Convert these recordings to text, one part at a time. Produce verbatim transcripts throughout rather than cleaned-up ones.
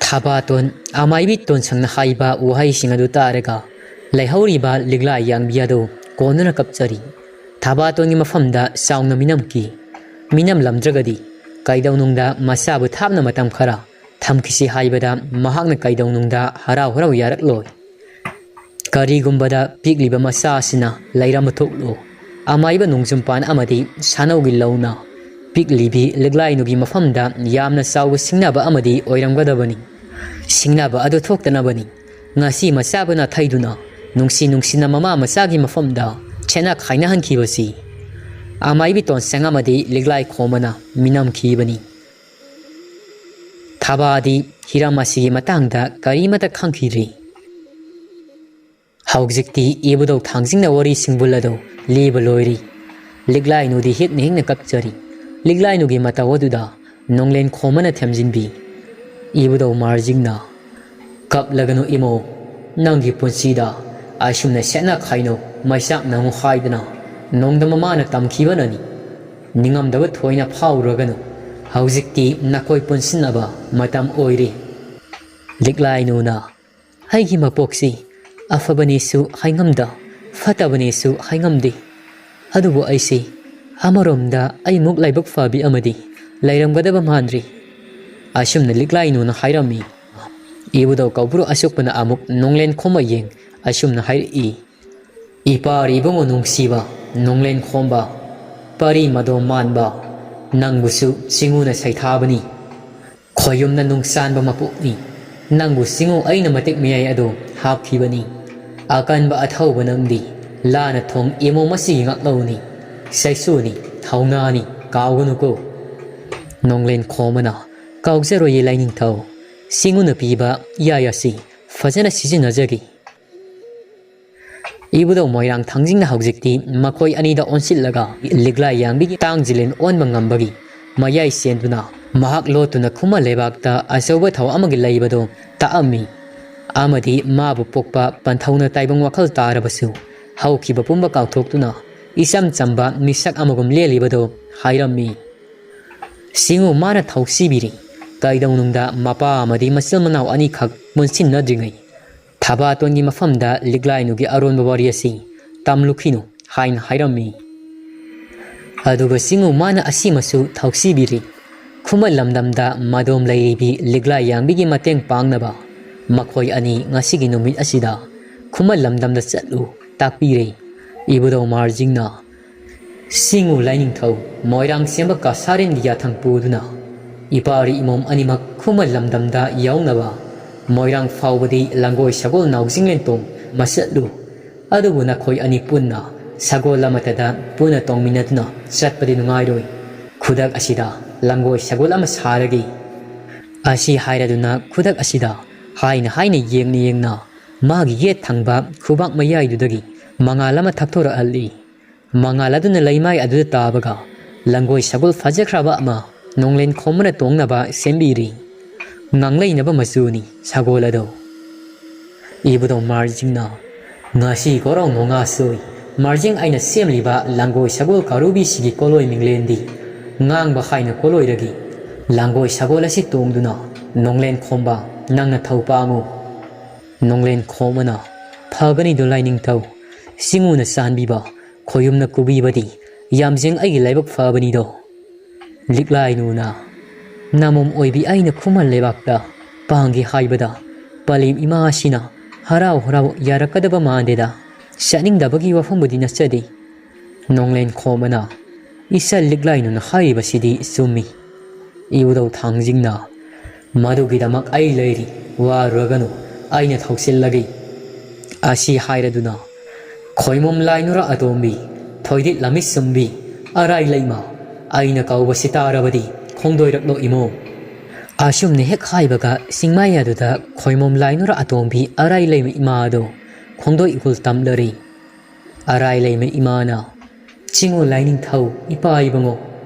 ꯊꯕꯥꯇꯣꯟ ꯑꯃꯥꯏꯕꯤ ꯇꯣꯟꯁꯪꯅ ꯍꯥꯏꯕ ꯋꯥꯍꯩꯁꯤꯡ ꯑꯗꯨ ꯇꯥꯔꯒ ꯂꯩꯍꯧꯔꯤꯕ ꯂꯤꯛꯂꯥ ꯌꯥꯡꯕꯤ ꯑꯗꯨ ꯀꯣꯟꯅꯅ ꯀꯞꯆꯔꯤ꯫ ꯊꯕꯥꯇꯣꯟꯒꯤ ꯃꯐꯝꯗ ꯆꯥꯎꯅ ꯃꯤꯅꯝꯈꯤ꯫ ꯃꯤꯅꯝꯂꯝꯗ꯭ꯔꯒꯗꯤ ꯀꯩꯗꯧꯅꯨꯡꯗ ꯃꯆꯥꯕꯨ ꯊꯥꯞꯅ ꯃꯇꯝ ꯈꯔ ꯊꯝꯈꯤꯁꯤ ꯍꯥꯏꯕꯗ ꯃꯍꯥꯛꯅ ꯀꯩꯗꯧꯅꯨꯡꯗ ꯍꯔꯥꯎ ꯍꯔꯥꯎ ꯌꯥꯔꯛꯂꯣꯏ꯫ ꯀꯔꯤꯒꯨꯝꯕꯗ ꯄꯤꯛꯂꯤꯕ ꯃꯆꯥ ꯑꯁꯤꯅ ꯂꯩꯔꯝꯕ ꯊꯣꯛꯂꯣ꯫ ꯑꯃꯥꯏꯕ ꯅꯣꯡꯖꯨꯝꯄꯥꯟ ꯑꯃꯗꯤ ꯁꯥꯅꯧꯒꯤ ꯂꯧꯅ ꯄꯤꯛꯂꯤꯕꯤ ꯂꯤꯛꯂꯥꯏꯅꯨꯒꯤ ꯃꯐꯝꯗ ꯌꯥꯝꯅ ꯆꯥꯎꯕ ꯁꯤꯡꯅꯕ ꯑꯃꯗꯤ ꯑꯣꯏꯔꯝꯒꯗꯕꯅꯤ꯫ ꯁꯤꯡꯅꯕ ꯑꯗꯨ ꯊꯣꯛꯇꯅꯕꯅꯤ ꯉꯁꯤ ꯃꯆꯥꯕꯨ ꯅꯥꯊꯩꯗꯨꯅ ꯅꯨꯡꯁꯤ ꯅꯨꯡꯁꯤꯅ ꯃꯃꯥ ꯃꯆꯥꯒꯤ ꯃꯐꯝꯗ ꯆꯦꯠꯅ ꯈꯥꯏꯅꯍꯟꯈꯤꯕꯁꯤ꯫ ꯑꯃꯥꯏꯕꯤ ꯇꯣꯟꯁꯪ ꯑꯃꯗꯤ ꯂꯤꯛꯂꯥꯏ ꯈꯣꯝꯕꯅ ꯃꯤꯅꯝꯈꯤꯕꯅꯤ꯫ ꯊꯕꯥꯗꯤ ꯍꯤꯔꯝ ꯑꯁꯤꯒꯤ ꯃꯇꯥꯡꯗ ꯀꯔꯤꯃꯇ ꯈꯪꯈꯤꯗ꯭ꯔꯤ꯫ ꯍꯧꯖꯤꯛꯇꯤ ꯏꯕꯨꯙꯧ ꯊꯥꯡꯖꯤꯡꯅ ꯋꯥꯔꯤ ꯁꯤꯡꯕꯨꯜ ꯑꯗꯨ ꯂꯤꯕ ꯂꯣꯏꯔꯤ꯫ ꯂꯤꯛꯂꯥꯏꯅꯨꯗꯤ ꯍꯤꯛꯅ ꯍꯤꯛꯅ ꯀꯞꯆꯔꯤ꯫ ꯂꯤꯛꯂꯥꯏꯅꯨꯒꯤ ꯃꯇꯧ ꯑꯗꯨꯗ ꯅꯣꯡꯂꯦꯟ ꯈꯣꯝꯕꯅ ꯊꯦꯝꯖꯤꯟꯕꯤ꯫ ꯏꯕꯨꯙꯧ ꯃꯥꯔꯖꯤꯡꯅ, "ꯀꯞꯂꯒꯅꯨ ꯏꯃꯧ, ꯅꯪꯒꯤ ꯄꯨꯟꯁꯤꯗ ꯑꯁꯨꯝꯅ ꯁꯦꯠꯅ ꯈꯥꯏꯅꯧ ꯃꯩꯆꯥꯛ ꯅꯪꯉꯨ ꯍꯥꯏꯗꯅ ꯅꯣꯡꯗꯝꯕ ꯃꯥꯅ ꯇꯝꯈꯤꯕꯅꯅꯤ꯫ ꯅꯤꯡꯉꯝꯗꯕ ꯊꯣꯏꯅ ꯐꯥꯎꯔꯒꯅꯨ꯫ ꯍꯧꯖꯤꯛꯇꯤ ꯅꯈꯣꯏ ꯄꯨꯟꯁꯤꯟꯅꯕ ꯃꯇꯝ ꯑꯣꯏꯔꯦ꯫" ꯂꯤꯛꯂꯥꯏꯅꯨꯅ, "ꯑꯩꯒꯤ ꯃꯄꯣꯛꯁꯤ ꯑꯐꯕꯅꯦꯁꯨ ꯍꯥꯏꯉꯝꯗ, ꯐꯠꯇꯕꯅꯦꯁꯨ ꯍꯥꯏꯉꯝꯗꯦ꯫ ꯑꯗꯨꯕꯨ ꯑꯩꯁꯤ ꯑꯃꯔꯣꯝꯗ ꯑꯩꯃꯨꯛ ꯂꯥꯏꯕꯛ ꯐꯕꯤ ꯑꯃꯗꯤ ꯂꯩꯔꯝꯒꯗꯕ ꯃꯥꯟꯗ꯭ꯔꯤ꯫" ꯑꯁꯨꯝꯅ ꯂꯤꯛꯂꯥꯏꯅꯨꯅ ꯍꯥꯏꯔꯝꯃꯤ꯫ ꯏꯕꯨꯙꯧ ꯀꯧꯕ꯭ꯔꯨ ꯑꯁꯨꯛꯄꯅ ꯑꯃꯨꯛ ꯅꯣꯡꯂꯦꯟ ꯈꯣꯝꯕ ꯌꯦꯡ ꯑꯁꯨꯝꯅ ꯍꯥꯏꯔꯛꯏ, "ꯏꯄꯥꯔꯤ ꯏꯕꯨꯡꯉꯣ ꯅꯨꯡꯁꯤꯕ ꯅꯣꯡꯂꯦꯟ ꯈꯣꯝꯕ, ꯄꯔꯤ ꯃꯗꯣꯝ ꯃꯥꯟꯕ, ꯅꯪꯕꯨꯁꯨ ꯆꯤꯡꯉꯨꯅ ꯁꯩꯊꯥꯕꯅꯤ꯫ ꯈꯣꯌꯨꯝꯅ ꯅꯨꯡꯆꯥꯟꯕ ꯃꯄꯣꯛꯅꯤ꯫ ꯅꯪꯕꯨ ꯆꯤꯡꯉꯨ ꯑꯩꯅ ꯃꯇꯤꯛ ꯃꯌꯥꯏ ꯑꯗꯨ ꯍꯥꯞꯈꯤꯕꯅꯤ꯫ ꯑꯀꯟꯕ ꯑꯊꯧꯕ ꯅꯪꯗꯤ ꯂꯥꯅ ꯊꯣꯡ ꯏꯃꯣ ꯃꯁꯤꯒꯤ ꯉꯥꯛꯂꯧꯅꯤ꯫ ꯆꯩꯁꯨꯅꯤ, ꯊꯧꯅꯥꯅꯤ, ꯀꯥꯎꯒꯅꯨꯀꯣ꯫" ꯅꯣꯡꯂꯦꯟ ꯈꯣꯝꯕꯅ, "ꯀꯥꯎꯖꯔꯣꯏꯌꯦ ꯂꯥꯏꯅꯤꯡꯊꯧ꯫ ꯆꯤꯡꯉꯨꯅ ꯄꯤꯕ ꯌꯥꯏ ꯑꯁꯤ ꯐꯖꯅ ꯁꯤꯖꯤꯟꯅꯖꯒꯦ꯫" ꯏꯕꯨꯙꯧ ꯃꯣꯏꯔꯥꯡ ꯊꯥꯡꯖꯤꯡꯅ ꯍꯧꯖꯤꯛꯇꯤ ꯃꯈꯣꯏ ꯑꯅꯤꯗ ꯑꯣꯟꯁꯤꯜꯂꯒ ꯂꯤꯛꯂꯥꯏ ꯌꯥꯡꯕꯤꯒꯤ ꯇꯥꯡꯖꯤꯂꯦꯟ ꯑꯣꯟꯕ ꯉꯝꯕꯒꯤ ꯃꯌꯥꯏ ꯆꯦꯟꯗꯨꯅ ꯃꯍꯥꯛ ꯂꯣꯠꯇꯨꯅ ꯈꯨꯃꯟ ꯂꯩꯕꯥꯛꯇ ꯑꯆꯧꯕ ꯊꯧ ꯑꯃꯒꯤ ꯂꯩꯕꯗꯨ ꯇꯥꯛꯑꯝꯃꯤ꯫ ꯑꯃꯗꯤ ꯃꯥꯕꯨ ꯄꯣꯛꯄ ꯄꯟꯊꯧꯅ ꯇꯥꯏꯕꯪ ꯋꯥꯈꯜ ꯇꯥꯔꯕꯁꯨ ꯍꯧꯈꯤꯕ ꯄꯨꯝꯕ ꯀꯥꯎꯊꯣꯛꯇꯨꯅ ꯏꯆꯝ ꯆꯝꯕ ꯃꯤꯁꯛ ꯑꯃꯒꯨꯝ ꯂꯦꯜꯂꯤꯕꯗꯨ ꯍꯥꯏꯔꯝꯃꯤ꯫ ꯁꯤꯡꯉꯨ ꯃꯥꯅ ꯊꯧꯁꯤꯕꯤꯔꯤ꯫ ꯀꯩꯗꯧꯅꯨꯡꯗ ꯃꯄꯥ ꯑꯃꯗꯤ ꯃꯆꯤꯟ ꯃꯅꯥꯎ ꯑꯅꯤꯈꯛ ꯄꯨꯟꯁꯤꯟꯅꯗ꯭ꯔꯤꯉꯩ ꯊꯕꯥꯇꯣꯟꯒꯤ ꯃꯐꯝꯗ ꯂꯤꯛꯂꯥꯏꯅꯨꯒꯤ ꯑꯔꯣꯟꯕ ꯋꯥꯔꯤ ꯑꯁꯤ ꯇꯝꯂꯨꯈꯤꯅꯨ ꯍꯥꯏꯅ ꯍꯥꯏꯔꯝꯃꯤ꯫ ꯑꯗꯨꯒ ꯆꯤꯡꯉꯨ ꯃꯥꯅ ꯑꯁꯤꯃꯁꯨ ꯊꯧꯁꯤꯕꯤꯔꯤ꯫ ꯈꯨꯃꯟ ꯂꯝꯗꯝꯗ ꯃꯗꯣꯝ ꯂꯩꯔꯤꯕꯤ ꯂꯤꯛꯂꯥꯏ ꯌꯥꯡꯕꯤꯒꯤ ꯃꯇꯦꯡ ꯄꯥꯡꯅꯕ ꯃꯈꯣꯏ ꯑꯅꯤ ꯉꯁꯤꯒꯤ ꯅꯨꯃꯤꯠ ꯑꯁꯤꯗ ꯈꯨꯃꯟ ꯂꯝꯗꯝꯗ ꯆꯠꯂꯨ ꯇꯥꯛꯄꯤꯔꯦ꯫ ꯏꯕꯨꯙꯧ ꯃꯥꯔꯖꯤꯡꯅ ꯆꯤꯡꯉꯨ ꯂꯥꯏꯅꯤꯡꯊꯧ ꯃꯣꯏꯔꯥꯡ ꯁꯦꯝꯕ ꯀꯁꯥꯔꯦꯟꯒꯤ ꯌꯥꯊꯪ ꯄꯨꯗꯨꯅ ꯏꯄꯥꯔꯤ ꯏꯃꯣꯝ ꯑꯅꯤꯃꯛ ꯈꯨꯃꯟ ꯂꯝꯗꯝꯗ ꯌꯧꯅꯕ ꯃꯣꯏꯔꯥꯡ ꯐꯥꯎꯕꯗꯤ ꯂꯥꯡꯒꯣꯏ ꯁꯒꯣꯜ ꯅꯥꯎꯖꯤꯡꯂꯦꯟꯇꯣꯡ ꯃꯆꯠꯂꯨ꯫ ꯑꯗꯨꯕꯨ ꯅꯈꯣꯏ ꯑꯅꯤ ꯄꯨꯟꯅ ꯁꯒꯣꯜ ꯑꯃꯠꯇꯗ ꯄꯨꯟꯅ ꯇꯣꯡꯃꯤꯟꯅꯗꯨꯅ ꯆꯠꯄꯗꯤ ꯅꯨꯡꯉꯥꯏꯔꯣꯏ꯫ ꯈꯨꯗꯛ ꯑꯁꯤꯗ ꯂꯥꯡꯒꯣꯏ ꯁꯒꯣꯜ ꯑꯃ ꯁꯥꯔꯒꯦ꯫ ꯑꯁꯤ ꯍꯥꯏꯔꯗꯨꯅ ꯈꯨꯗꯛ ꯑꯁꯤꯗ ꯍꯥꯏꯅ ꯍꯥꯏꯅ ꯌꯦꯡꯅ ꯌꯦꯡꯅ ꯃꯥꯒꯤ ꯌꯦꯠ ꯊꯪꯕ ꯈꯨꯕꯥꯛ ꯃꯌꯥꯏꯗꯨꯗꯒꯤ ꯃꯉꯥꯜ ꯑꯃ ꯊꯛꯊꯣꯔꯛꯍꯜꯂꯤ꯫ ꯃꯉꯥꯜ ꯑꯗꯨꯅ ꯂꯩꯃꯥꯏ ꯑꯗꯨꯗ ꯇꯥꯕꯒ ꯂꯪꯒꯣꯏ ꯁꯒꯣꯜ ꯐꯖꯈ꯭ꯔꯕ ꯑꯃ ꯅꯣꯡꯂꯦꯟ ꯈꯣꯝꯕꯅ ꯇꯣꯡꯅꯕ ꯁꯦꯝꯕꯤꯔꯤ꯫ ꯉꯥꯡꯂꯩꯅꯕ ꯃꯆꯨꯅꯤ ꯁꯒꯣꯜ ꯑꯗꯣ꯫ ꯏꯕꯨꯙꯧ ꯃꯥꯔꯖꯤꯡꯅ, "ꯉꯁꯤ ꯀꯣꯔꯧ ꯅꯣꯡꯉꯥꯁꯣꯏ ꯃꯥꯔꯖꯤꯡ ꯑꯩꯅ ꯁꯦꯝꯂꯤꯕ ꯂꯥꯡꯒꯣꯏ ꯁꯒꯣꯜ ꯀꯥꯔꯨꯕꯤꯁꯤꯒꯤ ꯀꯣꯂꯣꯏ ꯃꯤꯡꯂꯦꯟꯗꯤ ꯉꯥꯡꯕ ꯍꯥꯏꯅ ꯀꯣꯂꯣꯏꯔꯒꯤ ꯂꯥꯡꯒꯣꯏ ꯁꯒꯣꯜ ꯑꯁꯤ ꯇꯣꯡꯗꯨꯅ ꯅꯣꯡꯂꯦꯟ ꯈꯣꯝꯕ ꯅꯪꯅ ꯊꯧ ꯄꯥꯡꯉꯨ"꯫ ꯅꯣꯡꯂꯦꯟ ꯈꯣꯝꯕꯅ, "ꯐꯒꯅꯤꯗꯣ ꯂꯥꯏꯅꯤꯡꯊꯧ, ꯆꯤꯡꯉꯨꯅ ꯆꯥꯟꯕꯤꯕ, ꯈꯣꯌꯨꯝꯅ ꯀꯨꯕꯤꯕꯗꯤ ꯌꯥꯝꯖꯦꯡ ꯑꯩꯒꯤ ꯂꯥꯏꯕꯛ ꯐꯕꯅꯤꯗꯣ"꯫ ꯂꯤꯛꯂꯥꯏꯅꯨꯅ, "ꯅꯃꯣꯝ ꯑꯣꯏꯕꯤ ꯑꯩꯅ ꯈꯨꯃꯟ ꯂꯩꯕꯥꯛꯇ ꯄꯥꯡꯒꯦ ꯍꯥꯏꯕꯗ ꯄꯂꯦꯝ ꯏꯃꯥ ꯑꯁꯤꯅ ꯍꯔꯥꯎ ꯍꯔꯥꯎ ꯌꯥꯔꯛꯀꯗꯕ ꯃꯥꯟꯗꯦꯗ꯫ ꯆꯠꯅꯤꯡꯗꯕꯒꯤ ꯋꯥꯐꯝꯕꯨꯗꯤ ꯅꯠꯆꯗꯦ"꯫ ꯅꯣꯡꯂꯦꯟ ꯈꯣꯝꯕꯅ, "ꯏꯆꯜ ꯂꯤꯛꯂꯥꯏꯅꯨꯅ ꯍꯥꯏꯔꯤꯕꯁꯤꯗꯤ ꯆꯨꯝꯃꯤ"꯫ ꯏꯕꯨꯙꯧ ꯊꯥꯡꯖꯤꯡꯅ, "ꯃꯗꯨꯒꯤꯗꯃꯛ ꯑꯩ ꯂꯩꯔꯤ, ꯋꯥꯔꯨꯔꯒꯅꯨ, ꯑꯩꯅ ꯊꯧꯁꯤꯜꯂꯒꯦ"꯫ ꯑꯁꯤ ꯍꯥꯏꯔꯗꯨꯅ, "ꯈꯣꯏꯃꯣꯝ ꯂꯥꯏꯅꯨꯔ ꯑꯇꯣꯝꯕꯤ, ꯊꯣꯏꯗꯤꯠ ꯂꯝꯃꯤꯠ ꯆꯨꯝꯕꯤ, ꯑꯔꯥꯏ ꯂꯩꯃ, ꯑꯩꯅ ꯀꯧꯕꯁꯤ ꯇꯥꯔꯕꯗꯤ ꯈꯣꯡꯗꯣꯏꯔꯛꯂꯣ ꯏꯃꯣ"꯫ ꯑꯁꯨꯝꯅ ꯍꯦꯛ ꯍꯥꯏꯕꯒ ꯆꯤꯡꯃꯥꯏ ꯑꯗꯨꯗ ꯈꯣꯏꯃꯣꯝ ꯂꯥꯏꯅꯨꯔ ꯑꯇꯣꯝꯕꯤ ꯑꯔꯥꯏ ꯂꯩꯃ ꯏꯃꯥ ꯑꯗꯨ ꯈꯣꯡꯗꯣꯏ ꯏꯍꯨꯜ ꯇꯝꯂꯔꯤ꯫ ꯑꯔꯥꯏ ꯂꯩꯃ ꯏꯃꯥꯅ, "ꯆꯤꯡꯉꯨ ꯂꯥꯏꯅꯤꯡꯊꯧ, ꯏꯄꯥ ꯏꯕꯨꯡꯉꯣ,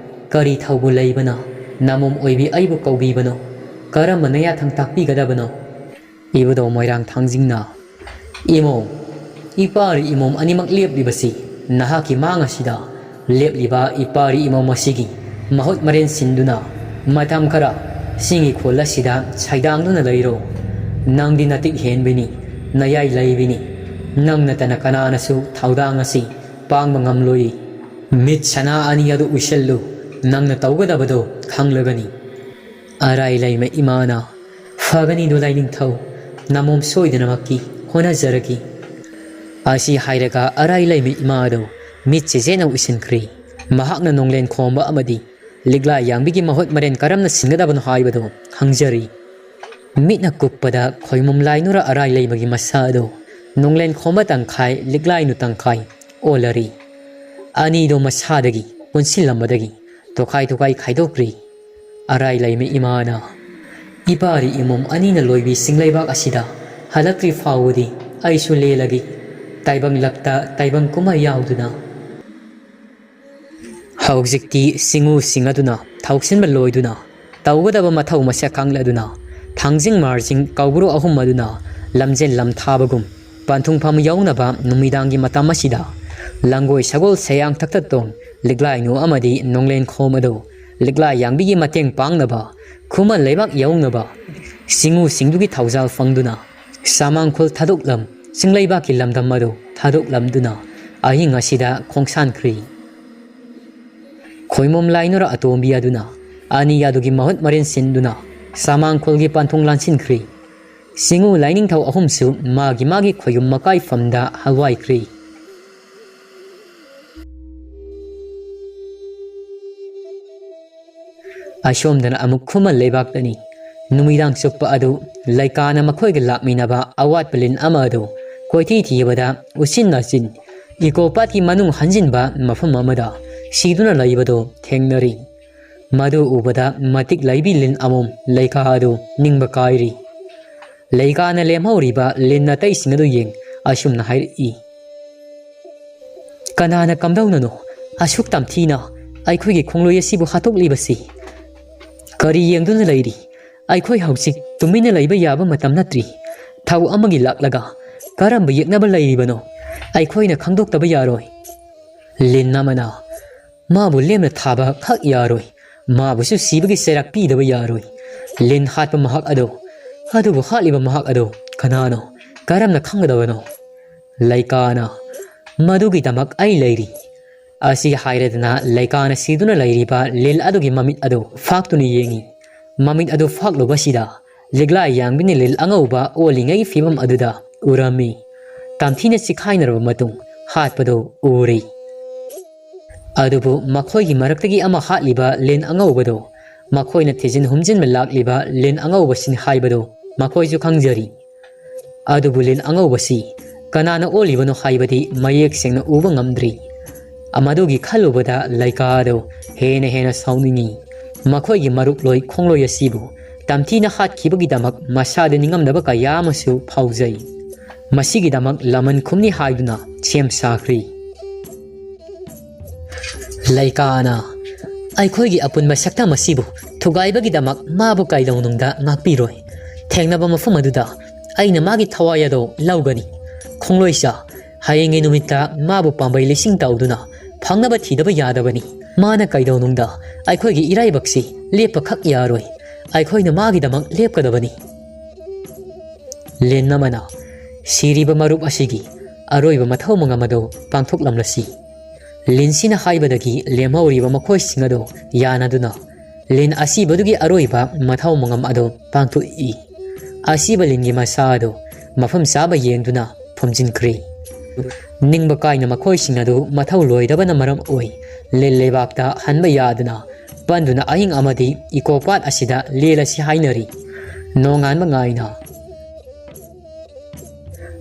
ꯀꯔꯤ ꯊꯧꯕꯨ ꯂꯩꯕꯅ ꯅꯃꯣꯝ ꯑꯣꯏꯕꯤ ꯑꯩꯕꯨ ꯀꯧꯕꯤꯕꯅꯣ? ꯀꯔꯝꯕ ꯅꯌꯥꯊꯪ ꯇꯥꯛꯄꯤꯒꯗꯕꯅꯣ?" ꯏꯕꯨꯙꯧ ꯃꯣꯏꯔꯥꯡ ꯊꯥꯡꯖꯤꯡꯅ, "ꯏꯃꯣꯝ, ꯏꯄꯥꯔꯤ ꯏꯃꯣꯝ ꯑꯅꯤꯃꯛ ꯂꯦꯞꯂꯤꯕꯁꯤ ꯅꯍꯥꯛꯀꯤ ꯃꯥꯡ ꯑꯁꯤꯗ ꯂꯦꯞꯂꯤꯕ ꯏꯄꯥꯔꯤ ꯏꯃꯣꯝ ꯑꯁꯤꯒꯤ ꯃꯍꯨꯠ ꯃꯔꯦꯟ ꯁꯤꯟꯗꯨꯅ ꯃꯇꯝ ꯈꯔ ꯆꯤꯡꯒꯤ ꯈꯨꯜ ꯑꯁꯤꯗ ꯁꯩꯗꯥꯡꯗꯨꯅ ꯂꯩꯔꯣ꯫ ꯅꯪꯗꯤ ꯅꯇꯤꯛ ꯍꯦꯟꯕꯤꯅꯤ, ꯅꯌꯥꯏ ꯂꯩꯕꯤꯅꯤ꯫ ꯅꯪ ꯅꯠꯇꯅ ꯀꯅꯥꯅꯁꯨ ꯊꯧꯗꯥꯡ ꯑꯁꯤ ꯄꯥꯡꯕ ꯉꯝꯂꯣꯏ꯫ ꯃꯤꯠ ꯁꯅꯥ ꯑꯅꯤ ꯑꯗꯨ ꯎꯏꯁꯜꯂꯨ, ꯅꯪꯅ ꯇꯧꯒꯗꯕꯗꯣ ꯈꯪꯂꯒꯅꯤ꯫ ꯑꯔꯥꯏ ꯂꯩꯃ ꯏꯃꯥꯅ, "ꯐꯒꯅꯤꯗꯨ ꯂꯥꯏꯅꯤꯡꯊꯧ, ꯅꯃꯣꯝ ꯁꯣꯏꯗꯅꯃꯛꯀꯤ ꯍꯣꯠꯅꯖꯔꯒꯦ"꯫ ꯑꯁꯤ ꯍꯥꯏꯔꯒ ꯑꯔꯥꯏ ꯂꯩꯃ ꯏꯃꯥ ꯑꯗꯨ ꯃꯤꯠ ꯆꯦꯖꯦꯠꯅ ꯎꯏꯁꯤꯟꯈ꯭ꯔꯦ꯫ ꯃꯍꯥꯛꯅ ꯅꯣꯡꯂꯦꯟ ꯈꯣꯝꯕ ꯑꯃꯗꯤ ꯂꯤꯛꯂꯥ ꯌꯥꯡꯕꯤꯒꯤ ꯃꯍꯨꯠ ꯃꯔꯦꯟ ꯀꯔꯝꯅ ꯁꯤꯟꯒꯗꯕꯅꯣ ꯍꯥꯏꯕꯗꯨ ꯈꯪꯖꯔꯤ꯫ ꯃꯤꯠꯅ ꯀꯨꯞꯄꯗ ꯈꯣꯏꯃꯨꯝ ꯂꯥꯏꯅꯨꯔ ꯑꯔꯥꯏ ꯂꯩꯃꯒꯤ ꯃꯁꯥ ꯑꯗꯨ ꯅꯣꯡꯂꯦꯟ ꯈꯣꯝꯕ ꯇꯪꯈꯥꯏ, ꯂꯤꯛꯂꯥꯏꯅꯨ ꯇꯪꯈꯥꯏ ꯑꯣꯜꯂꯔꯤ꯫ ꯑꯅꯤꯗꯣ ꯃꯁꯥꯗꯒꯤ ꯄꯨꯟꯁꯤꯜꯂꯝꯕꯗꯒꯤ ꯇꯣꯈꯥꯏ ꯇꯣꯈꯥꯏ ꯈꯥꯏꯗꯣꯛꯈ꯭ꯔꯤ꯫ ꯑꯔꯥꯏ ꯂꯩꯃ ꯏꯃꯥꯅ, "ꯏꯄꯥꯔꯤ ꯏꯃꯣꯝ ꯑꯅꯤꯅ ꯂꯣꯏꯕꯤ ꯆꯤꯡꯂꯩꯕꯥꯛ ꯑꯁꯤꯗ ꯍꯜꯂꯛꯇ꯭ꯔꯤ ꯐꯥꯎꯕꯗꯤ ꯑꯩꯁꯨ ꯂꯦꯜꯂꯒꯦ꯫ ꯇꯥꯏꯕꯪ ꯂꯛꯇ ꯇꯥꯏꯕꯪ ꯀꯨꯝꯍꯩ ꯌꯥꯎꯗꯨꯅ"꯫ ꯍꯧꯖꯤꯛꯇꯤ ꯆꯤꯡꯎ ꯆꯤꯡꯉꯗꯨꯅ, ꯊꯧꯁꯤꯟꯕ ꯂꯣꯏꯗꯨꯅ, ꯇꯧꯒꯗꯕ ꯃꯊꯧ ꯃꯁꯛ ꯈꯪꯂꯗꯨꯅ, ꯊꯥꯡꯖꯤꯡ ꯃꯥꯔꯖꯤꯡ ꯀꯧꯕ꯭ꯔꯨ ꯑꯍꯨꯝ ꯑꯗꯨꯅ ꯂꯝꯖꯦꯜ ꯂꯝꯊꯥꯕꯒꯨꯝ, ꯄꯟꯊꯨꯡꯐꯝ ꯌꯧꯅꯕ ꯅꯨꯃꯤꯗꯥꯡꯒꯤ ꯃꯇꯝ ꯑꯁꯤꯗ ꯂꯪꯒꯣꯏ ꯁꯒꯣꯜ ꯁꯌꯥꯡ ꯊꯛꯇꯠꯇꯣꯡ, ꯂꯤꯛꯂꯥꯏꯅꯨ ꯑꯃꯗꯤ ꯅꯣꯡꯂꯦꯟ ꯈꯣꯝ ꯑꯗꯨ ꯂꯤꯛꯂꯥ ꯌꯥꯡꯕꯤꯒꯤ ꯃꯇꯦꯡ ꯄꯥꯡꯅꯕ, ꯈꯨꯃꯟ ꯂꯩꯕꯥꯛ ꯌꯧꯅꯕ, ꯆꯤꯡꯎ ꯆꯤꯡꯗꯨꯒꯤ ꯊꯧꯖꯥꯜ ꯐꯪꯗꯨꯅ, ꯁꯥꯃꯥꯡꯈꯣꯜ ꯊꯥꯗꯣꯛꯂꯝ, ꯆꯤꯡꯂꯩꯕꯥꯛꯀꯤ ꯂꯝꯗꯝ ꯑꯗꯨ ꯊꯥꯗꯣꯛꯂꯝꯗꯨꯅ ꯑꯍꯤꯡ ꯑꯁꯤꯗ ꯈꯣꯡꯁꯥꯟꯈ꯭ꯔꯤ꯫ ꯈꯣꯏꯃꯣꯝ ꯂꯥꯏꯅꯨꯔ ꯑꯇꯣꯝꯕꯤ ꯑꯗꯨꯅ ꯑꯅꯤ ꯑꯗꯨꯒꯤ ꯃꯍꯨꯠ ꯃꯔꯤꯟ ꯁꯤꯟꯗꯨꯅ ꯁꯥꯃꯥꯡꯈꯣꯜꯒꯤ ꯄꯟꯊꯨꯡ ꯂꯥꯟꯁꯤꯟꯈ꯭ꯔꯤ꯫ ꯆꯤꯡꯎ ꯂꯥꯏꯅꯤꯡꯊꯧ ꯑꯍꯨꯝꯁꯨ ꯃꯥꯒꯤ ꯃꯥꯒꯤ ꯈꯣꯌꯨꯝ ꯃꯀꯥꯏꯐꯝꯗ ꯍꯜꯋꯥꯏꯈ꯭ꯔꯤ꯫ ꯑꯁꯣꯝꯗꯅ ꯑꯃꯨꯛ ꯈꯨꯃꯟ ꯂꯩꯕꯥꯛꯇꯅꯤ꯫ ꯅꯨꯃꯤꯗꯥꯡ ꯆꯨꯞꯄ ꯑꯗꯨ ꯂꯩꯀꯥꯅ ꯃꯈꯣꯏꯒ ꯂꯥꯛꯃꯤꯟꯅꯕ ꯑꯋꯥꯠꯄ ꯂꯤꯟ ꯑꯃ ꯑꯗꯨ ꯀꯣꯏꯊꯤ ꯊꯤꯕꯗ ꯎꯆꯤꯟ ꯅꯥꯆꯤꯟ ꯏꯀꯣ ꯄꯥꯠꯀꯤ ꯃꯅꯨꯡ ꯍꯟꯖꯤꯟꯕ ꯃꯐꯝ ꯑꯃꯗ ꯁꯤꯗꯨꯅ ꯂꯩꯕꯗꯨ ꯊꯦꯡꯅꯔꯤ꯫ ꯃꯗꯨ ꯎꯕꯗ ꯃꯇꯤꯛ ꯂꯩꯕꯤ ꯂꯤꯟ ꯑꯃꯣꯝ ꯂꯩꯀꯥ ꯑꯗꯨ ꯅꯤꯡꯕ ꯀꯥꯏꯔꯤ꯫ ꯂꯩꯀꯥꯅ ꯂꯦꯝꯍꯧꯔꯤꯕ ꯂꯤꯟ ꯑꯇꯩꯁꯤꯡ ꯑꯗꯨ ꯌꯦꯡ ꯑꯁꯨꯝꯅ ꯍꯥꯏꯔꯛꯏ, "ꯀꯅꯥꯅ ꯀꯝꯗꯧꯅꯅꯣ ꯑꯁꯨꯛ ꯇꯝꯊꯤꯅ ꯑꯩꯈꯣꯏꯒꯤ ꯈꯣꯡꯂꯣꯏ ꯑꯁꯤꯕꯨ ꯍꯥꯠꯇꯣꯛꯂꯤꯕꯁꯤ? ꯀꯔꯤ ꯌꯦꯡꯗꯨꯅ ꯂꯩꯔꯤ? ꯑꯩꯈꯣꯏ ꯍꯧꯖꯤꯛ ꯇꯨꯃꯤꯟꯅ ꯂꯩꯕ ꯌꯥꯕ ꯃꯇꯝ ꯅꯠꯇ꯭ꯔꯤ꯫ ꯊꯧ ꯑꯃꯒꯤ ꯂꯥꯛꯂꯒ ꯀꯔꯝꯕ ꯌꯦꯛꯅꯕ ꯂꯩꯔꯤꯕꯅꯣ? ꯑꯩꯈꯣꯏꯅ ꯈꯪꯗꯣꯛꯇꯕ ꯌꯥꯔꯣꯏ"꯫ ꯂꯤꯟ ꯑꯃꯅ, "ꯃꯥꯕꯨ ꯂꯦꯝꯅ ꯊꯥꯕ ꯈꯛ ꯌꯥꯔꯣꯏ, ꯃꯥꯕꯨꯁꯨ ꯁꯤꯕꯒꯤ ꯆꯩꯔꯥꯛ ꯄꯤꯗꯕ ꯌꯥꯔꯣꯏ꯫ ꯂꯤꯟ ꯍꯥꯠꯄ ꯃꯍꯥꯛ ꯑꯗꯣ, ꯑꯗꯨꯕꯨ ꯍꯥꯠꯂꯤꯕ ꯃꯍꯥꯛ ꯑꯗꯣ ꯀꯅꯥꯅꯣ? ꯀꯔꯝꯅ ꯈꯪꯒꯗꯕꯅꯣ? ꯂꯩꯀꯥꯅ, "ꯃꯗꯨꯒꯤꯗꯃꯛ ꯑꯩ ꯂꯩꯔꯤ"꯫ ꯑꯁꯤ ꯍꯥꯏꯔꯗꯨꯅ ꯂꯩꯀꯥꯅ ꯁꯤꯗꯨꯅ ꯂꯩꯔꯤꯕ ꯂꯤꯟ ꯑꯗꯨꯒꯤ ꯃꯃꯤꯠ ꯑꯗꯨ ꯐꯥꯛꯇꯨꯅ ꯌꯦꯡꯉꯤ꯫ ꯃꯃꯤꯠ ꯑꯗꯨ ꯐꯥꯛꯂꯨꯕꯁꯤꯗ ꯂꯤꯛꯂꯥ ꯌꯥꯡꯕꯤꯅ ꯂꯤꯟ ꯑꯉꯧꯕ ꯑꯣꯜꯂꯤꯉꯩꯒꯤ ꯐꯤꯕꯝ ꯑꯗꯨꯗ ꯎꯔꯝꯃꯤ꯫ ꯇꯝꯊꯤꯅ ꯆꯤꯈꯥꯏꯅꯔꯕ ꯃꯇꯨꯡ ꯍꯥꯠꯄꯗꯨ ꯎꯔꯤ꯫ ꯑꯗꯨꯕꯨ ꯃꯈꯣꯏꯒꯤ ꯃꯔꯛꯇꯒꯤ ꯑꯃ ꯍꯥꯠꯂꯤꯕ ꯂꯤꯟ ꯑꯉꯧꯕꯗꯨ ꯃꯈꯣꯏꯅ ꯊꯤꯖꯤꯟ ꯍꯨꯝꯖꯤꯟꯕ ꯂꯥꯛꯂꯤꯕ ꯂꯤꯟ ꯑꯉꯧꯕꯁꯤꯡ ꯍꯥꯏꯕꯗꯨ ꯃꯈꯣꯏꯁꯨ ꯈꯪꯖꯔꯤ꯫ ꯑꯗꯨꯕꯨ ꯂꯤꯟ ꯑꯉꯧꯕꯁꯤ ꯀꯅꯥꯅ ꯑꯣꯜꯂꯤꯕꯅꯣ ꯍꯥꯏꯕꯗꯤ ꯃꯌꯦꯛ ꯁꯦꯡꯅ ꯎꯕ ꯉꯝꯗ꯭ꯔꯤ꯫ ꯃꯗꯨꯒꯤ ꯈꯜꯂꯨꯕꯗ ꯂꯩꯀꯥ ꯑꯗꯨ ꯍꯦꯟꯅ ꯍꯦꯟꯅ ꯁꯥꯎꯅꯤꯡꯉꯤ꯫ ꯃꯈꯣꯏꯒꯤ ꯃꯔꯨꯞꯂꯣꯏ ꯈꯣꯡꯂꯣꯏ ꯑꯁꯤꯕꯨ ꯇꯝꯊꯤꯅ ꯍꯥꯠꯈꯤꯕꯒꯤꯗꯃꯛ ꯃꯁꯥꯗ ꯅꯤꯡꯉꯝꯗꯕ ꯀꯌꯥ ꯑꯃꯁꯨ ꯐꯥꯎꯖꯩ꯫ ꯃꯁꯤꯒꯤꯗꯃꯛ ꯂꯃꯟ ꯈꯨꯝꯅꯤ ꯍꯥꯏꯗꯨꯅ ꯁꯦꯝ ꯁꯥꯈ꯭ꯔꯤ꯫ ꯂꯩꯀꯥꯅ, "ꯑꯩꯈꯣꯏꯒꯤ ꯑꯄꯨꯟꯕ ꯁꯛꯇꯝ ꯑꯁꯤꯕꯨ ꯊꯨꯒꯥꯏꯕꯒꯤꯗꯃꯛ ꯃꯥꯕꯨ ꯀꯩꯗꯧꯅꯨꯡꯗ ꯉꯥꯛꯄꯤꯔꯣꯏ꯫ ꯊꯦꯡꯅꯕ ꯃꯐꯝ ꯑꯗꯨꯗ ꯑꯩꯅ ꯃꯥꯒꯤ ꯊꯋꯥꯏ ꯑꯗꯨ ꯂꯧꯒꯅꯤ꯫ ꯈꯣꯡꯂꯣꯏꯁꯥ, ꯍꯌꯦꯡꯒꯤ ꯅꯨꯃꯤꯠꯇ ꯃꯥꯕꯨ ꯄꯥꯝꯕꯩ ꯂꯤꯁꯤꯡ ꯇꯧꯗꯨꯅ ꯐꯪꯅꯕ ꯊꯤꯗꯕ ꯌꯥꯗꯕꯅꯤ꯫ ꯃꯥꯅ ꯀꯩꯗꯧꯅꯨꯡꯗ ꯑꯩꯈꯣꯏꯒꯤ ꯏꯔꯥꯏꯕꯛꯁꯤ ꯂꯦꯞꯄꯈꯛ ꯌꯥꯔꯣꯏ꯫ ꯑꯩꯈꯣꯏꯅ ꯃꯥꯒꯤꯗꯃꯛ ꯂꯦꯞꯀꯗꯕꯅꯤ"꯫ ꯂꯤꯟ ꯑꯃꯅ, "ꯁꯤꯔꯤꯕ ꯃꯔꯨꯞ ꯑꯁꯤꯒꯤ ꯑꯔꯣꯏꯕ ꯃꯊꯧ ꯃꯉꯝ ꯑꯗꯨ ꯄꯥꯡꯊꯣꯛꯂꯝꯂꯁꯤ"꯫ ꯂꯤꯟꯁꯤꯅ ꯍꯥꯏꯕꯗꯒꯤ ꯂꯦꯝꯍꯧꯔꯤꯕ ꯃꯈꯣꯏꯁꯤꯡ ꯑꯗꯨ ꯌꯥꯅꯗꯨꯅ ꯂꯤꯟ ꯑꯁꯤꯕꯗꯨꯒꯤ ꯑꯔꯣꯏꯕ ꯃꯊꯧ ꯃꯉꯝ ꯑꯗꯨ ꯄꯥꯡꯊꯣꯛꯏ꯫ ꯑꯁꯤꯕ ꯂꯤꯟꯒꯤ ꯃꯁꯥ ꯑꯗꯨ ꯃꯐꯝ ꯆꯥꯕ ꯌꯦꯡꯗꯨꯅ ꯐꯨꯝꯖꯤꯟꯈ꯭ꯔꯦ꯫ ꯅꯤꯡꯕ ꯀꯥꯏꯅ ꯃꯈꯣꯏꯁꯤꯡ ꯑꯗꯨ ꯃꯊꯧ ꯂꯣꯏꯗꯕꯅ ꯃꯔꯝ ꯑꯣꯏ ꯂꯤꯟ ꯂꯩꯕꯥꯛꯇ ꯍꯟꯕ ꯌꯥꯗꯅ ꯄꯟꯗꯨꯅ ꯑꯍꯤꯡ ꯑꯃꯗꯤ ꯏꯀꯣꯄꯥꯠ ꯑꯁꯤꯗ ꯂꯦꯜꯂꯁꯤ ꯍꯥꯏꯅꯔꯤ꯫ ꯅꯣꯡꯉꯥꯟꯕ ꯉꯥꯏꯅ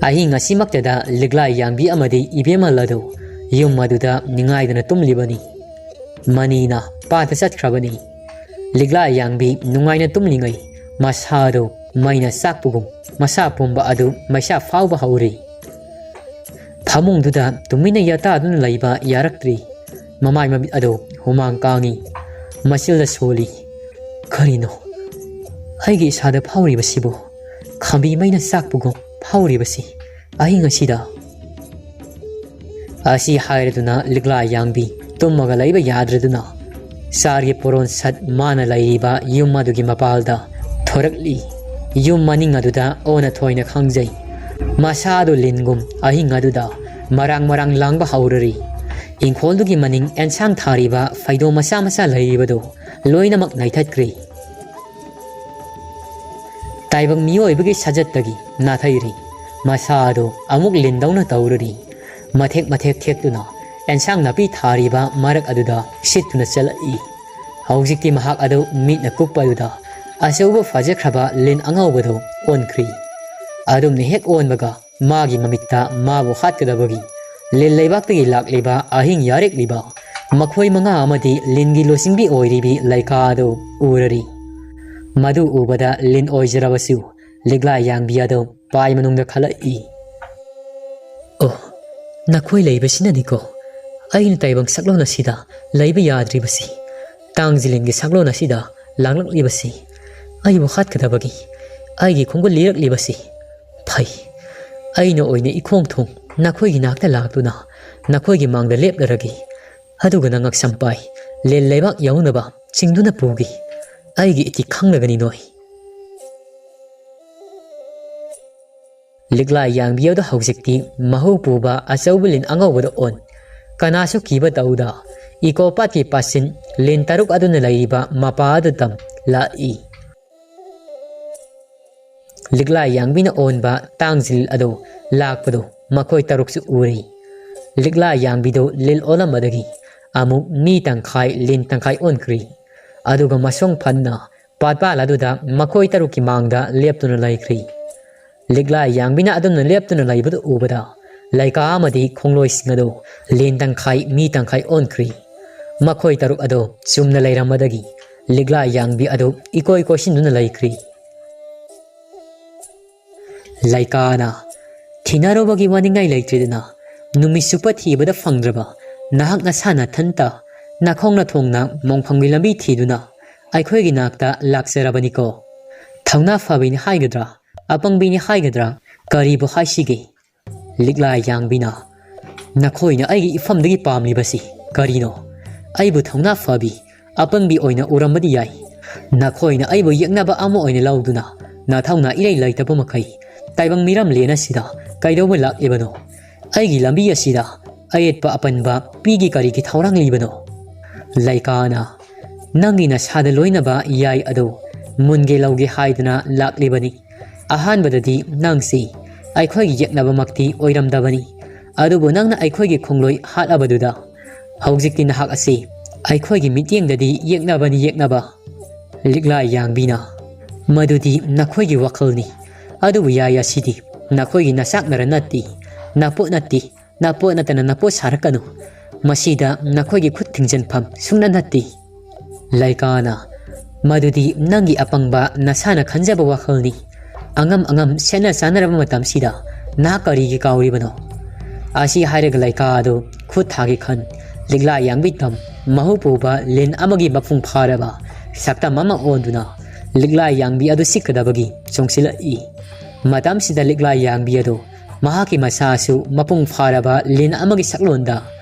ꯑꯍꯤꯡ ꯑꯁꯤꯃꯛꯇꯗ ꯂꯤꯛꯂꯥ ꯌꯥꯡꯕꯤ ꯑꯃꯗꯤ ꯏꯕꯦꯝꯃꯜ ꯑꯗꯨ ꯌꯨꯝ ꯑꯗꯨꯗ ꯅꯤꯡꯉꯥꯏꯗꯅ ꯇꯨꯝꯂꯤꯕꯅꯤ꯫ ꯃꯅꯤꯅ ꯄꯥꯠꯇ ꯆꯠꯈ꯭ꯔꯕꯅꯤ꯫ ꯂꯤꯛꯂꯥ ꯌꯥꯡꯕꯤ ꯅꯨꯡꯉꯥꯏꯅ ꯇꯨꯝꯂꯤꯉꯩ ꯃꯁꯥ ꯑꯗꯨ ꯃꯩꯅ ꯆꯥꯛꯄꯒꯨꯝ ꯃꯁꯥ ꯄꯨꯝꯕ ꯑꯗꯨ ꯃꯩꯁꯥ ꯐꯥꯎꯕ ꯍꯧꯔꯤ꯫ ꯐꯃꯨꯡꯗꯨꯗ ꯇꯨꯃꯤꯟꯅ ꯌꯥꯇꯥꯗꯨꯅ ꯂꯩꯕ ꯌꯥꯔꯛꯇ꯭ꯔꯤ꯫ ꯃꯃꯥꯏ ꯃꯃꯤꯠ ꯑꯗꯨ ꯍꯨꯃꯥꯡ ꯀꯥꯡꯏ꯫ ꯃꯆꯤꯜꯗ ꯁꯣꯜꯂꯤ꯫ "ꯀꯔꯤꯅꯣ ꯑꯩꯒꯤ ꯏꯁꯥꯗ ꯐꯥꯎꯔꯤꯕꯁꯤꯕꯨ? ꯈꯥꯝꯕꯤ ꯃꯩꯅ ꯆꯥꯛꯄꯒꯨꯝ ꯐꯥꯎꯔꯤꯕꯁꯤ ꯑꯍꯤꯡ ꯑꯁꯤꯗ?" ꯑꯁꯤ ꯍꯥꯏꯔꯗꯨꯅ ꯂꯤꯛꯂꯥ ꯌꯥꯡꯕꯤ ꯇꯨꯝꯃꯒ ꯂꯩꯕ ꯌꯥꯗ꯭ꯔꯗꯨꯅ ꯆꯥꯔꯒꯤ ꯄꯣꯔꯣꯟ ꯁꯠ ꯃꯥꯅ ꯂꯩꯔꯤꯕ ꯌꯨꯝ ꯑꯗꯨꯒꯤ ꯃꯄꯥꯜꯗ ꯊꯣꯔꯛꯂꯤ꯫ ꯌꯨꯝ ꯃꯅꯤꯡ ꯑꯗꯨꯗ ꯑꯣꯟꯅ ꯊꯣꯏꯅ ꯈꯪꯖꯩ꯫ ꯃꯁꯥ ꯑꯗꯨ ꯂꯤꯟꯒꯨꯝ ꯑꯍꯤꯡ ꯑꯗꯨꯗ ꯃꯔꯥꯡ ꯃꯔꯥꯡ ꯂꯥꯡꯕ ꯍꯧꯔꯔꯤ꯫ ꯏꯪꯈꯣꯜꯗꯨꯒꯤ ꯃꯅꯤꯡ ꯑꯦꯟꯁꯥꯡ ꯊꯥꯔꯤꯕ ꯐꯩꯗꯣꯝ ꯃꯆꯥ ꯃꯆꯥ ꯂꯩꯔꯤꯕꯗꯨ ꯂꯣꯏꯅꯃꯛ ꯅꯩꯊꯠꯈ꯭ꯔꯦ꯫ ꯇꯥꯏꯕꯪ ꯃꯤꯑꯣꯏꯕꯒꯤ ꯁꯥꯖꯠꯇꯒꯤ ꯅꯥꯊꯩꯔꯤ꯫ ꯃꯁꯥ ꯑꯗꯨ ꯑꯃꯨꯛ ꯂꯤꯟꯗꯧꯅ ꯇꯧꯔꯔꯤ꯫ ꯃꯊꯦꯛ ꯃꯊꯦꯛ ꯊꯦꯛꯇꯨꯅ ꯑꯦꯟꯁꯥꯡ ꯅꯥꯄꯤ ꯊꯥꯔꯤꯕ ꯃꯔꯛ ꯑꯗꯨꯗ ꯁꯤꯠꯇꯨꯅ ꯆꯠꯂꯛꯏ꯫ ꯍꯧꯖꯤꯛꯇꯤ ꯃꯍꯥꯛ ꯑꯗꯨ ꯃꯤꯠꯅ ꯀꯨꯞꯄ ꯑꯗꯨꯗ ꯑꯆꯧꯕ ꯐꯖꯈ꯭ꯔꯕ ꯂꯤꯟ ꯑꯉꯧꯕꯗꯨ ꯑꯣꯟꯈ꯭ꯔꯤ꯫ ꯑꯗꯨꯝꯅ ꯍꯦꯛ ꯑꯣꯟꯕꯒ ꯃꯥꯒꯤ ꯃꯃꯤꯠꯇ ꯃꯥꯕꯨ ꯍꯥꯠꯀꯗꯕꯒꯤ ꯂꯤꯟ ꯂꯩꯕꯥꯛꯇꯒꯤ ꯂꯥꯛꯂꯤꯕ ꯑꯍꯤꯡ ꯌꯥꯔꯦꯛꯂꯤꯕ ꯃꯈꯣꯏ ꯃꯉꯥ ꯑꯃꯗꯤ ꯂꯤꯟꯒꯤ ꯂꯨꯆꯤꯡꯕꯤ ꯑꯣꯏꯔꯤꯕꯤ ꯂꯩꯀꯥ ꯑꯗꯨ ꯎꯔꯔꯤ꯫ ꯃꯗꯨ ꯎꯕꯗ ꯂꯤꯟ ꯑꯣꯏꯖꯔꯕꯁꯨ ꯂꯤꯛꯂꯥ ꯌꯥꯡꯕꯤ ꯑꯗꯨ ꯄꯥꯏ ꯃꯅꯨꯡꯗ ꯈꯜꯂꯛꯏ꯫ ꯑꯣ, ꯅꯈꯣꯏ ꯂꯩꯕꯁꯤꯅꯅꯤꯀꯣ ꯑꯩꯅ ꯇꯥꯏꯕꯪ ꯁꯛꯂꯣꯟ ꯑꯁꯤꯗ ꯂꯩꯕ ꯌꯥꯗ꯭ꯔꯤꯕꯁꯤ, ꯇꯥꯡꯖꯤꯂꯤꯟꯒꯤ ꯁꯛꯂꯣꯟ ꯑꯁꯤꯗ ꯂꯥꯡꯂꯛꯂꯤꯕꯁꯤ, ꯑꯩꯕꯨ ꯍꯥꯠꯀꯗꯕꯒꯤ ꯑꯩꯒꯤ ꯈꯣꯡꯒꯨꯜ ꯂꯤꯔꯛꯂꯤꯕꯁꯤ꯫ ꯐꯩ, ꯑꯩꯅ ꯑꯣꯏꯅ ꯏꯈꯣꯡ ꯊꯣꯡ ꯅꯈꯣꯏꯒꯤ ꯅꯥꯛꯇ ꯂꯥꯛꯇꯨꯅ ꯅꯈꯣꯏꯒꯤ ꯃꯥꯡꯗ ꯂꯦꯞꯂꯔꯒꯦ꯫ ꯑꯗꯨꯒ ꯅꯉꯛꯁꯝ ꯄꯥꯏ ꯂꯦꯟ ꯂꯩꯕꯥꯛ ꯌꯧꯅꯕ ꯆꯤꯡꯗꯨꯅ ꯄꯨꯒꯦ꯫ ꯑꯩꯒꯤ ꯏꯇꯤ ꯈꯪꯂꯒꯅꯤ ꯅꯣꯏ꯫ ꯂꯤꯛꯂꯥ ꯌꯥꯡꯕꯤ ꯑꯗꯨ ꯍꯧꯖꯤꯛꯇꯤ ꯃꯍꯨ ꯄꯨꯕ ꯑꯆꯧꯕ ꯂꯤꯟ ꯑꯉꯧꯕꯗ ꯑꯣꯟ꯫ ꯀꯅꯥꯁꯨ ꯀꯤꯕ ꯇꯧꯗ ꯏꯀꯣ ꯄꯥꯠꯀꯤ ꯄꯥꯠꯁꯤꯟ ꯂꯤꯟ ꯇꯔꯨꯛ ꯑꯗꯨꯅ ꯂꯩꯔꯤꯕ ꯃꯄꯥ ꯑꯗꯨ ꯇꯝ ꯂꯥꯛꯏ꯫ ꯂꯤꯛꯂꯥ ꯌꯥꯡꯕꯤꯅ ꯑꯣꯟꯕ ꯇꯥꯡꯖꯤꯜ ꯑꯗꯨ ꯂꯥꯛꯄꯗꯨ ꯃꯈꯣꯏ ꯇꯔꯨꯛꯁꯨ ꯎꯔꯤ꯫ ꯂꯤꯛꯂꯥ ꯌꯥꯡꯕꯤꯗꯨ ꯂꯤꯜ ꯑꯣꯜꯂꯝꯕꯗꯒꯤ ꯑꯃꯨꯛ ꯃꯤ ꯇꯪꯈꯥꯏ ꯂꯤꯟ ꯇꯪꯈꯥꯏ ꯑꯣꯟꯈ꯭ꯔꯤ꯫ ꯑꯗꯨꯒ ꯃꯁꯣꯡ ꯐꯟꯅ ꯄꯥꯠꯄꯥꯜ ꯑꯗꯨꯗ ꯃꯈꯣꯏ ꯇꯔꯨꯛꯀꯤ ꯃꯥꯡꯗ ꯂꯦꯞꯇꯨꯅ ꯂꯩꯈ꯭ꯔꯤ꯫ ꯂꯤꯛꯂꯥ ꯌꯥꯡꯕꯤꯅ ꯑꯗꯨꯝꯅ ꯂꯦꯞꯇꯨꯅ ꯂꯩꯕꯗꯨ ꯎꯕꯗ ꯂꯩꯀꯥ ꯑꯃꯗꯤ ꯈꯣꯡꯂꯣꯏꯁꯤꯡ ꯑꯗꯨ ꯂꯤꯟ ꯇꯪꯈꯥꯏ ꯃꯤ ꯇꯪꯈꯥꯏ ꯑꯣꯟꯈ꯭ꯔꯤ꯫ ꯃꯈꯣꯏ ꯇꯔꯨꯛ ꯑꯗꯨ ꯆꯨꯝꯅ ꯂꯩꯔꯝꯕꯗꯒꯤ ꯂꯤꯛꯂꯥ ꯌꯥꯡꯕꯤ ꯑꯗꯨ ꯏꯀꯣꯏ ꯀꯣꯏꯁꯤꯟꯗꯨꯅ ꯂꯩꯈ꯭ꯔꯤ꯫ ꯂꯩꯀꯥꯅ ꯊꯤꯅꯔꯨꯕꯒꯤ ꯋꯥꯅꯤꯡꯉꯥꯏ ꯂꯩꯇ꯭ꯔꯦꯗꯅ, ꯅꯨꯃꯤꯠ ꯆꯨꯞꯄ ꯊꯤꯕꯗ ꯐꯪꯗ꯭ꯔꯕ ꯅꯍꯥꯛ ꯅꯁꯥ ꯅꯊꯟꯇ ꯅꯈꯣꯡ ꯅꯊꯣꯡꯅ ꯃꯣꯡꯐꯝꯒꯤ ꯂꯝꯕꯤ ꯊꯤꯗꯨꯅ ꯑꯩꯈꯣꯏꯒꯤ ꯅꯥꯛꯇ ꯂꯥꯛꯆꯔꯕꯅꯤꯀꯣ꯫ ꯊꯧꯅꯥ ꯐꯕꯤꯅꯤ ꯍꯥꯏꯒꯗ꯭ꯔꯥ, ꯑꯄꯪꯕꯤꯅꯤ ꯍꯥꯏꯒꯗ꯭ꯔꯥ, ꯀꯔꯤꯕꯨ ꯍꯥꯏꯁꯤꯒꯦ? ꯂꯤꯛꯂꯥ ꯌꯥꯡꯕꯤꯅ, "ꯅꯈꯣꯏꯅ ꯑꯩꯒꯤ ꯏꯐꯝꯗꯒꯤ ꯄꯥꯝꯂꯤꯕꯁꯤ ꯀꯔꯤꯅꯣ? ꯑꯩꯕꯨ ꯊꯧꯅꯥ ꯐꯕꯤ, ꯑꯄꯪꯕꯤ ꯑꯣꯏꯅ ꯎꯔꯝꯕꯗꯤ ꯌꯥꯏ꯫ ꯅꯈꯣꯏꯅ ꯑꯩꯕꯨ ꯌꯦꯛꯅꯕ ꯑꯃ ꯑꯣꯏꯅ ꯂꯧꯗꯨꯅ ꯅꯊꯧꯅꯥ ꯏꯔꯩ ꯂꯩꯇꯕ ꯃꯈꯩ ꯇꯥꯏꯕꯪ ꯃꯤꯔꯝꯂꯦꯟ ꯑꯁꯤꯗ ꯀꯩꯗꯧꯕ ꯂꯥꯛꯂꯤꯕꯅꯣ? ꯑꯩꯒꯤ ꯂꯝꯕꯤ ꯑꯁꯤꯗ ꯑꯌꯦꯠꯄ ꯑꯄꯟꯕ ꯄꯤꯒꯤ ꯀꯔꯤꯒꯤ ꯊꯧꯔꯥꯡꯂꯤꯕꯅꯣ? ꯂꯩꯀꯥꯅ, ꯅꯪꯒꯤ ꯅꯁꯥꯗ ꯂꯣꯏꯅꯕ ꯌꯥꯏ ꯑꯗꯨ ꯃꯨꯟꯒꯦ ꯂꯧꯒꯦ ꯍꯥꯏꯗꯨꯅ ꯂꯥꯛꯂꯤꯕꯅꯤ꯫ ꯑꯍꯥꯟꯕꯗꯗꯤ ꯅꯪꯁꯤ ꯑꯩꯈꯣꯏꯒꯤ ꯌꯦꯛꯅꯕꯃꯛꯇꯤ ꯑꯣꯏꯔꯝꯗꯕꯅꯤ, ꯑꯗꯨꯕꯨ ꯅꯪꯅ ꯑꯩꯈꯣꯏꯒꯤ ꯈꯣꯡꯂꯣꯏ ꯍꯥꯠꯂꯕꯗꯨꯗ ꯍꯧꯖꯤꯛꯇꯤ ꯅꯍꯥꯛ ꯑꯁꯤ ꯑꯩꯈꯣꯏꯒꯤ ꯃꯤꯠꯌꯦꯡꯗꯗꯤ ꯌꯦꯛꯅꯕꯅꯤ ꯌꯦꯛꯅꯕ꯫ ꯂꯤꯛꯂꯥ ꯌꯥꯡꯕꯤꯅ, ꯃꯗꯨꯗꯤ ꯅꯈꯣꯏꯒꯤ ꯋꯥꯈꯜꯅꯤ, ꯑꯗꯨꯕꯨ ꯌꯥꯏ ꯑꯁꯤꯗꯤ ꯅꯈꯣꯏꯒꯤ ꯅꯆꯥꯛꯅꯔ ꯅꯠꯇꯦ, ꯅꯄꯣꯠ ꯅꯠꯇꯦ, ꯅꯄꯣꯠ ꯅꯠꯇꯅ ꯅꯄꯣꯠ ꯁꯥꯔꯛꯀꯅꯨ꯫ ꯃꯁꯤꯗ ꯅꯈꯣꯏꯒꯤ ꯈꯨꯠ ꯊꯤꯡꯖꯤꯟꯐꯝ ꯁꯨꯡꯅ ꯅꯠꯇꯦ꯫ ꯂꯩꯀꯥꯅ, ꯃꯗꯨꯗꯤ ꯅꯪꯒꯤ ꯑꯄꯪꯕ ꯅꯁꯥꯅ ꯈꯟꯖꯕ ꯋꯥꯈꯜꯅꯤ꯫ ꯑꯉꯝ ꯑꯉꯝ ꯁꯦꯠꯅ ꯆꯥꯅꯔꯕ ꯃꯇꯝꯁꯤꯗ ꯅꯍꯥꯛ ꯀꯔꯤꯒꯤ ꯀꯥꯎꯔꯤꯕꯅꯣ? ꯑꯁꯤ ꯍꯥꯏꯔꯒ ꯂꯩꯀꯥ ꯑꯗꯨ ꯈꯨꯠ ꯊꯥꯒꯦ ꯈꯟ, ꯂꯤꯛꯂꯥ ꯌꯥꯡꯕꯤ ꯇꯝ ꯃꯍꯨ ꯄꯨꯕ ꯂꯤꯟ ꯑꯃꯒꯤ ꯃꯄꯨꯡ ꯐꯥꯔꯕ ꯁꯛꯇꯝ ꯑꯃ ꯑꯣꯟꯗꯨꯅ ꯂꯤꯛꯂꯥ ꯌꯥꯡꯕꯤ ꯑꯗꯨ ꯆꯤꯛꯀꯗꯕꯒꯤ ꯆꯣꯡꯁꯤꯜꯂꯛꯏ꯫ ꯃꯇꯝꯁꯤꯗ ꯂꯤꯛꯂꯥ ꯌꯥꯡꯕꯤ ꯑꯗꯨ ꯃꯍꯥꯛꯀꯤ ꯃꯁꯥꯁꯨ ꯃꯄꯨꯡ ꯐꯥꯔꯕ ꯂꯤꯟ ꯑꯃꯒꯤ ꯁꯛꯂꯣꯟꯗ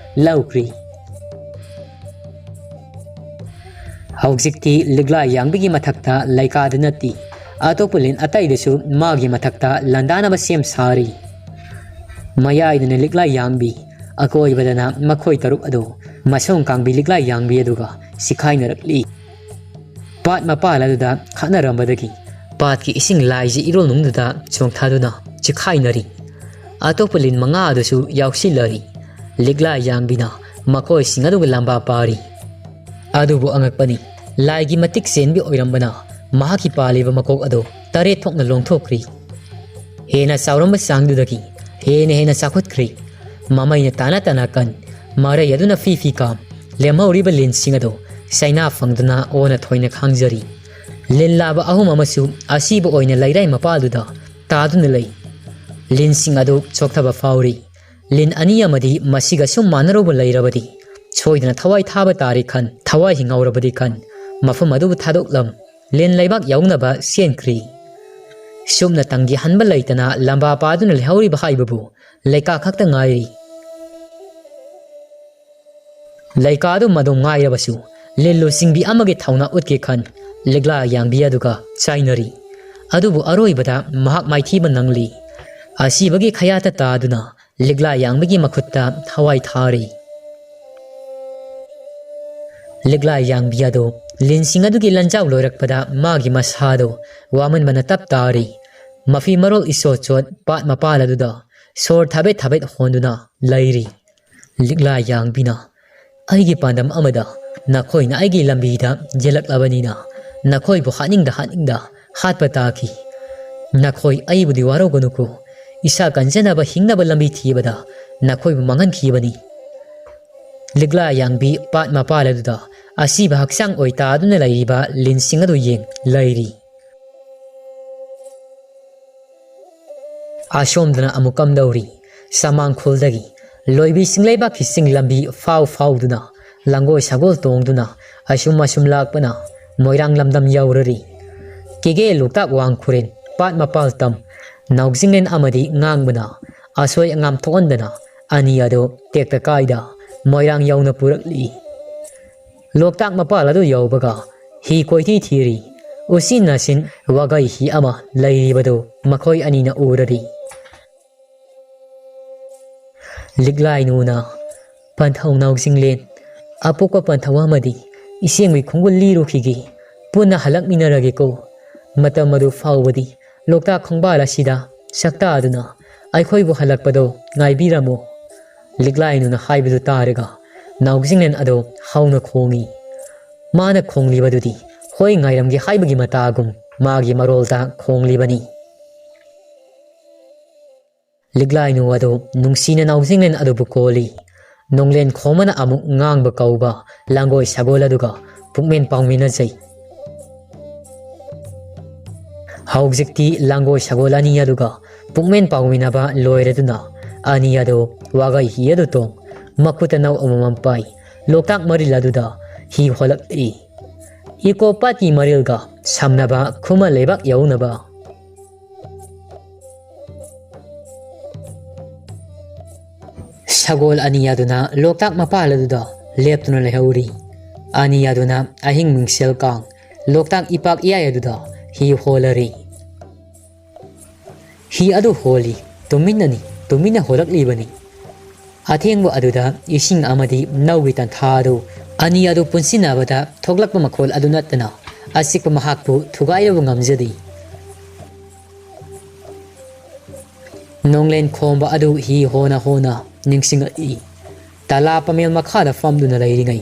ꯂꯧꯈ꯭ꯔꯤ꯫ ꯍꯧꯖꯤꯛꯇꯤ ꯂꯤꯛꯂꯥ ꯌꯥꯡꯕꯤꯒꯤ ꯃꯊꯛꯇ ꯂꯩꯀꯥꯗ ꯅꯠꯇꯦ, ꯑꯇꯣꯞꯄ ꯂꯤꯟ ꯑꯇꯩꯗꯁꯨ ꯃꯥꯒꯤ ꯃꯊꯛꯇ ꯂꯥꯟꯗꯥꯅꯕ ꯁꯦꯝ ꯁꯥꯔꯤ꯫ ꯃꯌꯥꯏꯗꯅ ꯂꯤꯛꯂꯥ ꯌꯥꯡꯕꯤ, ꯑꯀꯣꯏꯕꯗꯅ ꯃꯈꯣꯏ ꯇꯔꯨꯛ ꯑꯗꯨ ꯃꯁꯣꯡ ꯀꯥꯡꯕꯤ ꯂꯤꯛꯂꯥ ꯌꯥꯡꯕꯤ ꯑꯗꯨꯒ ꯆꯤꯈꯥꯏꯅꯔꯛꯂꯤ꯫ ꯄꯥꯠ ꯃꯄꯥꯜ ꯑꯗꯨꯗ ꯈꯠꯅꯔꯝꯕꯗꯒꯤ ꯄꯥꯠꯀꯤ ꯏꯁꯤꯡ ꯂꯥꯏꯁꯤ ꯏꯔꯣꯜꯅꯨꯡꯗꯨꯗ ꯆꯣꯡꯊꯗꯨꯅ ꯆꯤꯈꯥꯏꯅꯔꯤ꯫ ꯑꯇꯣꯞꯄ ꯂꯤꯟ ꯃꯉꯥ ꯑꯗꯨꯁꯨ ꯌꯥꯎꯁꯤꯜꯂꯔꯤ꯫ ꯂꯤꯛꯂꯥ ꯌꯥꯡꯕꯤꯅ ꯃꯈꯣꯏꯁꯤꯡ ꯑꯗꯨꯒ ꯂꯝꯕꯥ ꯄꯥꯔꯤ꯫ ꯑꯗꯨꯕꯨ ꯑꯉꯛꯄꯅꯤ, ꯂꯥꯏꯒꯤ ꯃꯇꯤꯛ ꯆꯦꯟꯕꯤ ꯑꯣꯏꯔꯝꯕꯅ ꯃꯍꯥꯛꯀꯤ ꯄꯥꯜꯂꯤꯕ ꯃꯀꯣꯛ ꯑꯗꯨ ꯇꯔꯦꯠ ꯊꯣꯛꯅ ꯂꯣꯡꯊꯣꯛꯈ꯭ꯔꯤ꯫ ꯍꯦꯟꯅ ꯆꯥꯎꯔꯝꯕ ꯆꯥꯡꯗꯨꯗꯒꯤ ꯍꯦꯟꯅ ꯍꯦꯟꯅ ꯆꯥꯎꯈꯠꯈ꯭ꯔꯤ꯫ ꯃꯃꯩꯅ ꯇꯥꯅ ꯇꯥꯅ ꯀꯟ, ꯃꯔꯩ ꯑꯗꯨꯅ ꯐꯤ ꯐꯤ ꯀꯥꯝ, ꯂꯦꯝꯍꯧꯔꯤꯕ ꯂꯤꯟꯁꯤꯡ ꯑꯗꯨ ꯆꯩꯅꯥ ꯐꯪꯗꯨꯅ ꯑꯣꯟꯅ ꯊꯣꯏꯅ ꯈꯥꯡꯖꯔꯤ꯫ ꯂꯤꯟ ꯂꯥꯕ ꯑꯍꯨꯝ ꯑꯃꯁꯨ ꯑꯁꯤꯕ ꯑꯣꯏꯅ ꯂꯩꯔꯥꯏ ꯃꯄꯥꯜꯗꯨꯗ ꯇꯥꯗꯨꯅ ꯂꯩ꯫ ꯂꯤꯟꯁꯤꯡ ꯑꯗꯨ ꯆꯣꯛꯊꯕ ꯐꯥꯎꯔꯤ꯫ ꯂꯤꯟ ꯑꯅꯤ ꯑꯃꯗꯤ ꯃꯁꯤꯒ ꯁꯨꯝ ꯃꯥꯟꯅꯔꯨꯕ ꯂꯩꯔꯕꯗꯤ ꯁꯣꯏꯗꯅ ꯊꯋꯥꯏ ꯊꯥꯕ ꯇꯥꯔꯦ ꯈꯟ, ꯊꯋꯥꯏ ꯍꯤꯡꯍꯧꯔꯕꯗꯤ ꯈꯟ, ꯃꯐꯝ ꯑꯗꯨꯕꯨ ꯊꯥꯗꯣꯛꯂꯝ ꯂꯤꯟ ꯂꯩꯕꯥꯛ ꯌꯧꯅꯕ ꯆꯦꯟꯈ꯭ꯔꯤ꯫ ꯁꯨꯞꯅ ꯇꯪꯒꯤ ꯍꯟꯕ ꯂꯩꯇꯅ ꯂꯝꯕꯥ ꯄꯥꯗꯨꯅ ꯂꯩꯍꯧꯔꯤꯕ ꯍꯥꯏꯕꯕꯨ ꯂꯩꯀꯥ ꯈꯛꯇ ꯉꯥꯏꯔꯤ꯫ ꯂꯩꯀꯥꯗꯨ ꯃꯗꯨ ꯉꯥꯏꯔꯕꯁꯨ ꯂꯤꯟ ꯂꯨꯆꯤꯡꯕꯤ ꯑꯃꯒꯤ ꯊꯧꯅꯥ ꯎꯠꯀꯦ ꯈꯟ ꯂꯤꯛꯂꯥ ꯌꯥꯡꯕꯤ ꯑꯗꯨꯒ ꯆꯥꯏꯅꯔꯤ꯫ ꯑꯗꯨꯕꯨ ꯑꯔꯣꯏꯕꯗ ꯃꯍꯥꯛ ꯃꯥꯏꯊꯤꯕ ꯅꯪꯂꯤ꯫ ꯑꯁꯤꯕꯒꯤ ꯈꯌꯥꯠꯇ ꯇꯥꯗꯨꯅ ꯂꯤꯛꯂꯥ ꯌꯥꯡꯕꯤꯒꯤ ꯃꯈꯨꯠꯇ ꯊꯋꯥꯏ ꯊꯥꯔꯤ꯫ ꯂꯤꯛꯂꯥ ꯌꯥꯡꯕꯤ ꯑꯗꯨ ꯂꯤꯟꯁꯤꯡ ꯑꯗꯨꯒꯤ ꯂꯟꯖꯥꯎ ꯂꯣꯏꯔꯛꯄꯗ ꯃꯥꯒꯤ ꯃꯁꯥꯗꯨ ꯋꯥꯃꯟꯕꯅ ꯇꯞ ꯇꯥꯔꯤ꯫ ꯃꯐꯤ ꯃꯔꯣꯜ ꯏꯆꯣꯠ ꯆꯣꯠ ꯄꯥꯠ ꯃꯄꯥꯜ ꯑꯗꯨꯗ ꯁꯣꯔ ꯊꯥꯕꯦꯠ ꯊꯥꯕꯦꯠ ꯍꯣꯟꯗꯨꯅ ꯂꯩꯔꯤ꯫ ꯂꯤꯛꯂꯥ ꯌꯥꯡꯕꯤꯅ, "ꯑꯩꯒꯤ ꯄꯥꯟꯗꯝ ꯑꯃꯗ ꯅꯈꯣꯏꯅ ꯑꯩꯒꯤ ꯂꯝꯕꯤꯗ ꯌꯦꯜꯂꯛꯂꯕꯅꯤꯅ ꯅꯈꯣꯏꯕꯨ ꯍꯥꯠꯅꯤꯡꯗ ꯍꯥꯠꯅꯤꯡꯗ ꯍꯥꯠꯄ ꯇꯥꯈꯤ꯫ ꯅꯈꯣꯏ ꯑꯩꯕꯨꯗꯤ ꯋꯥꯔꯧꯒꯅꯨꯀꯣ꯫ ꯏꯁꯥ ꯀꯟꯖꯅꯕ ꯍꯤꯡꯅꯕ ꯂꯝꯕꯤ ꯊꯤꯕꯗ ꯅꯈꯣꯏꯕꯨ ꯃꯥꯡꯍꯟꯈꯤꯕꯅꯤ꯫" ꯂꯤꯛꯂꯥ ꯌꯥꯡꯕꯤ ꯄꯥꯠ ꯃꯄꯥꯜ ꯑꯗꯨꯗ ꯑꯁꯤꯕ ꯍꯛꯆꯥꯡ ꯑꯣꯏꯇꯥꯗꯨꯅ ꯂꯩꯔꯤꯕ ꯂꯤꯟꯁꯤꯡ ꯑꯗꯨ ꯌꯦꯡ ꯂꯩꯔꯤ꯫ ꯑꯁꯣꯝꯗꯅ ꯑꯃꯨꯛ ꯀꯝꯗꯧꯔꯤ? ꯁꯃꯥꯡꯈꯨꯜꯗꯒꯤ ꯂꯣꯏꯕꯤ ꯆꯤꯡꯂꯩꯕꯥꯛꯀꯤ ꯆꯤꯡ ꯂꯝꯕꯤ ꯐꯥꯎ ꯐꯥꯎꯗꯨꯅ, ꯂꯥꯡꯒꯣꯏ ꯁꯒꯣꯜ ꯇꯣꯡꯗꯨꯅ ꯑꯁꯨꯝ ꯑꯁꯨꯝ ꯂꯥꯛꯄꯅ ꯃꯣꯏꯔꯥꯡ ꯂꯝꯗꯝ ꯌꯧꯔꯔꯤ꯫ ꯀꯦꯒꯦ ꯂꯣꯛꯇꯥꯛ ꯋꯥꯡ ꯈꯨꯔꯦꯟ ꯄꯥꯠ ꯃꯄꯥꯜ ꯇꯝ ꯅꯥꯎꯖꯤꯡꯂꯦꯟ ꯑꯃꯗꯤ ꯉꯥꯡꯕꯅ ꯑꯁꯣꯏ ꯑꯉꯥꯝ ꯊꯣꯛꯍꯟꯗꯅ ꯑꯅꯤ ꯑꯗꯨ ꯇꯦꯛꯇ ꯀꯥꯏꯗ ꯃꯣꯏꯔꯥꯡ ꯌꯧꯅ ꯄꯨꯔꯛꯂꯤ꯫ ꯂꯣꯛꯇꯥꯛ ꯃꯄꯥꯜ ꯑꯗꯨ ꯌꯧꯕꯒ ꯍꯤ ꯀꯣꯏꯊꯤ ꯊꯤꯔꯤ꯫ ꯎꯆꯤꯟ ꯅꯥꯆꯤꯟ ꯋꯥꯒꯩ ꯍꯤ ꯑꯃ ꯂꯩꯔꯤꯕꯗꯨ ꯃꯈꯣꯏ ꯑꯅꯤꯅ ꯎꯔꯔꯤ꯫ ꯂꯤꯛꯂꯥꯏꯅꯨꯅ, "ꯄꯟꯊꯧ ꯅꯥꯎꯖꯤꯡꯂꯦꯟ, ꯑꯄꯣꯛꯄ ꯄꯟꯊꯧ ꯑꯃꯗꯤ ꯏꯆꯦꯡꯒꯤ ꯈꯣꯡꯒꯨꯜ ꯂꯤꯔꯨꯈꯤꯒꯦ꯫ ꯄꯨꯟꯅ ꯍꯜꯂꯛꯃꯤꯟꯅꯔꯒꯦꯀꯣ꯫ ꯃꯇꯝ ꯑꯗꯨ ꯐꯥꯎꯕꯗꯤ ꯂꯣꯛꯇꯥꯛ ꯈꯣꯡꯕꯥꯜ ꯑꯁꯤꯗ ꯁꯛꯇꯥꯗꯨꯅ ꯑꯩꯈꯣꯏꯕꯨ ꯍꯜꯂꯛꯄꯗꯣ ꯉꯥꯏꯕꯤꯔꯝꯃꯨ꯫" ꯂꯤꯛꯂꯥꯏꯅꯨꯅ ꯍꯥꯏꯕꯗꯨ ꯇꯥꯔꯒ ꯅꯥꯎꯖꯤꯡꯂꯦꯟ ꯑꯗꯨ ꯍꯧꯅ ꯈꯣꯡꯏ꯫ ꯃꯥꯅ ꯈꯣꯡꯂꯤꯕꯗꯨꯗꯤ ꯍꯣꯏ ꯉꯥꯏꯔꯝꯒꯦ ꯍꯥꯏꯕꯒꯤ ꯃꯇꯥꯒꯨꯝ ꯃꯥꯒꯤ ꯃꯔꯣꯜꯗ ꯈꯣꯡꯂꯤꯕꯅꯤ꯫ ꯂꯤꯛꯂꯥꯏꯅꯨ ꯑꯗꯨ ꯅꯨꯡꯁꯤꯅ ꯅꯥꯎꯖꯤꯡꯂꯦꯟ ꯑꯗꯨꯕꯨ ꯀꯣꯜꯂꯤ꯫ ꯅꯣꯡꯂꯦꯟ ꯈꯣꯝꯕꯅ ꯑꯃꯨꯛ ꯉꯥꯡꯕ ꯀꯧꯕ ꯂꯥꯡꯒꯣꯏ ꯁꯒꯣꯜ ꯑꯗꯨꯒ ꯄꯨꯛꯃꯦꯟ ꯄꯥꯎꯃꯤꯟꯅꯖꯩ꯫ ꯍꯧꯖꯤꯛꯇꯤ ꯂꯥꯡꯒꯣꯏ ꯁꯒꯣꯜ ꯑꯅꯤ ꯑꯗꯨꯒ ꯄꯨꯛꯃꯦꯟ ꯄꯥꯎꯃꯤꯟꯅꯕ ꯂꯣꯏꯔꯗꯨꯅ ꯑꯅꯤ ꯑꯗꯨ ꯋꯥꯒꯩ ꯍꯤ ꯑꯗꯨ ꯇꯣꯡ, ꯃꯈꯨꯠꯇ ꯅꯧ ꯑꯃꯃꯝ ꯄꯥꯏ, ꯂꯣꯛꯇꯥꯛ ꯃꯔꯤꯜ ꯑꯗꯨꯗ ꯍꯤ ꯍꯣꯜꯂꯛꯂꯤ꯫ ꯏꯀꯣ ꯄꯥꯠꯀꯤ ꯃꯔꯤꯜꯒ ꯁꯝꯅꯕ ꯈꯨꯃꯟ ꯂꯩꯕꯥꯛ ꯌꯧꯅꯕ꯫ ꯁꯒꯣꯜ ꯑꯅꯤ ꯑꯗꯨꯅ ꯂꯣꯛꯇꯥꯛ ꯃꯄꯥꯜ ꯑꯗꯨꯗ ꯂꯦꯞꯇꯨꯅ ꯂꯩꯍꯧꯔꯤ꯫ ꯑꯅꯤ ꯑꯗꯨꯅ ꯑꯍꯤꯡ ꯃꯤꯡꯁꯦꯜ ꯀꯥꯡ ꯂꯣꯛꯇꯥꯛ ꯏꯄꯥꯛ ꯏꯌꯥꯏ ꯑꯗꯨꯗ ꯍꯤ ꯍꯣꯜꯂꯔꯤ꯫ ꯍꯤ ꯑꯗꯨ ꯍꯣꯜꯂꯤ, ꯇꯨꯃꯤꯟꯅꯅꯤ, ꯇꯨꯃꯤꯟꯅ ꯍꯣꯜꯂꯛꯂꯤꯕꯅꯤ꯫ ꯑꯊꯦꯡꯕ ꯑꯗꯨꯗ ꯏꯁꯤꯡ ꯑꯃꯗꯤ ꯅꯧꯒꯤ ꯇꯟꯊꯥ ꯑꯗꯨ, ꯑꯅꯤ ꯑꯗꯨ ꯄꯨꯟꯁꯤꯟꯅꯕꯗ ꯊꯣꯛꯂꯛꯄ ꯃꯈꯣꯜ ꯑꯗꯨ ꯅꯠꯇꯅ ꯑꯆꯤꯛꯄ ꯃꯍꯥꯛꯄꯨ ꯊꯨꯒꯥꯏꯔꯨꯕ ꯉꯝꯖꯗꯦ꯫ ꯅꯣꯡꯂꯦꯟ ꯈꯣꯝꯕ ꯑꯗꯨ ꯍꯤ ꯍꯣꯅ ꯍꯣꯅ ꯅꯤꯡꯁꯤꯡꯂꯛꯏ꯫ ꯇꯂꯥ ꯄꯥꯃꯦꯜ ꯃꯈꯥꯗ ꯐꯝꯗꯨꯅ ꯂꯩꯔꯤꯉꯩ,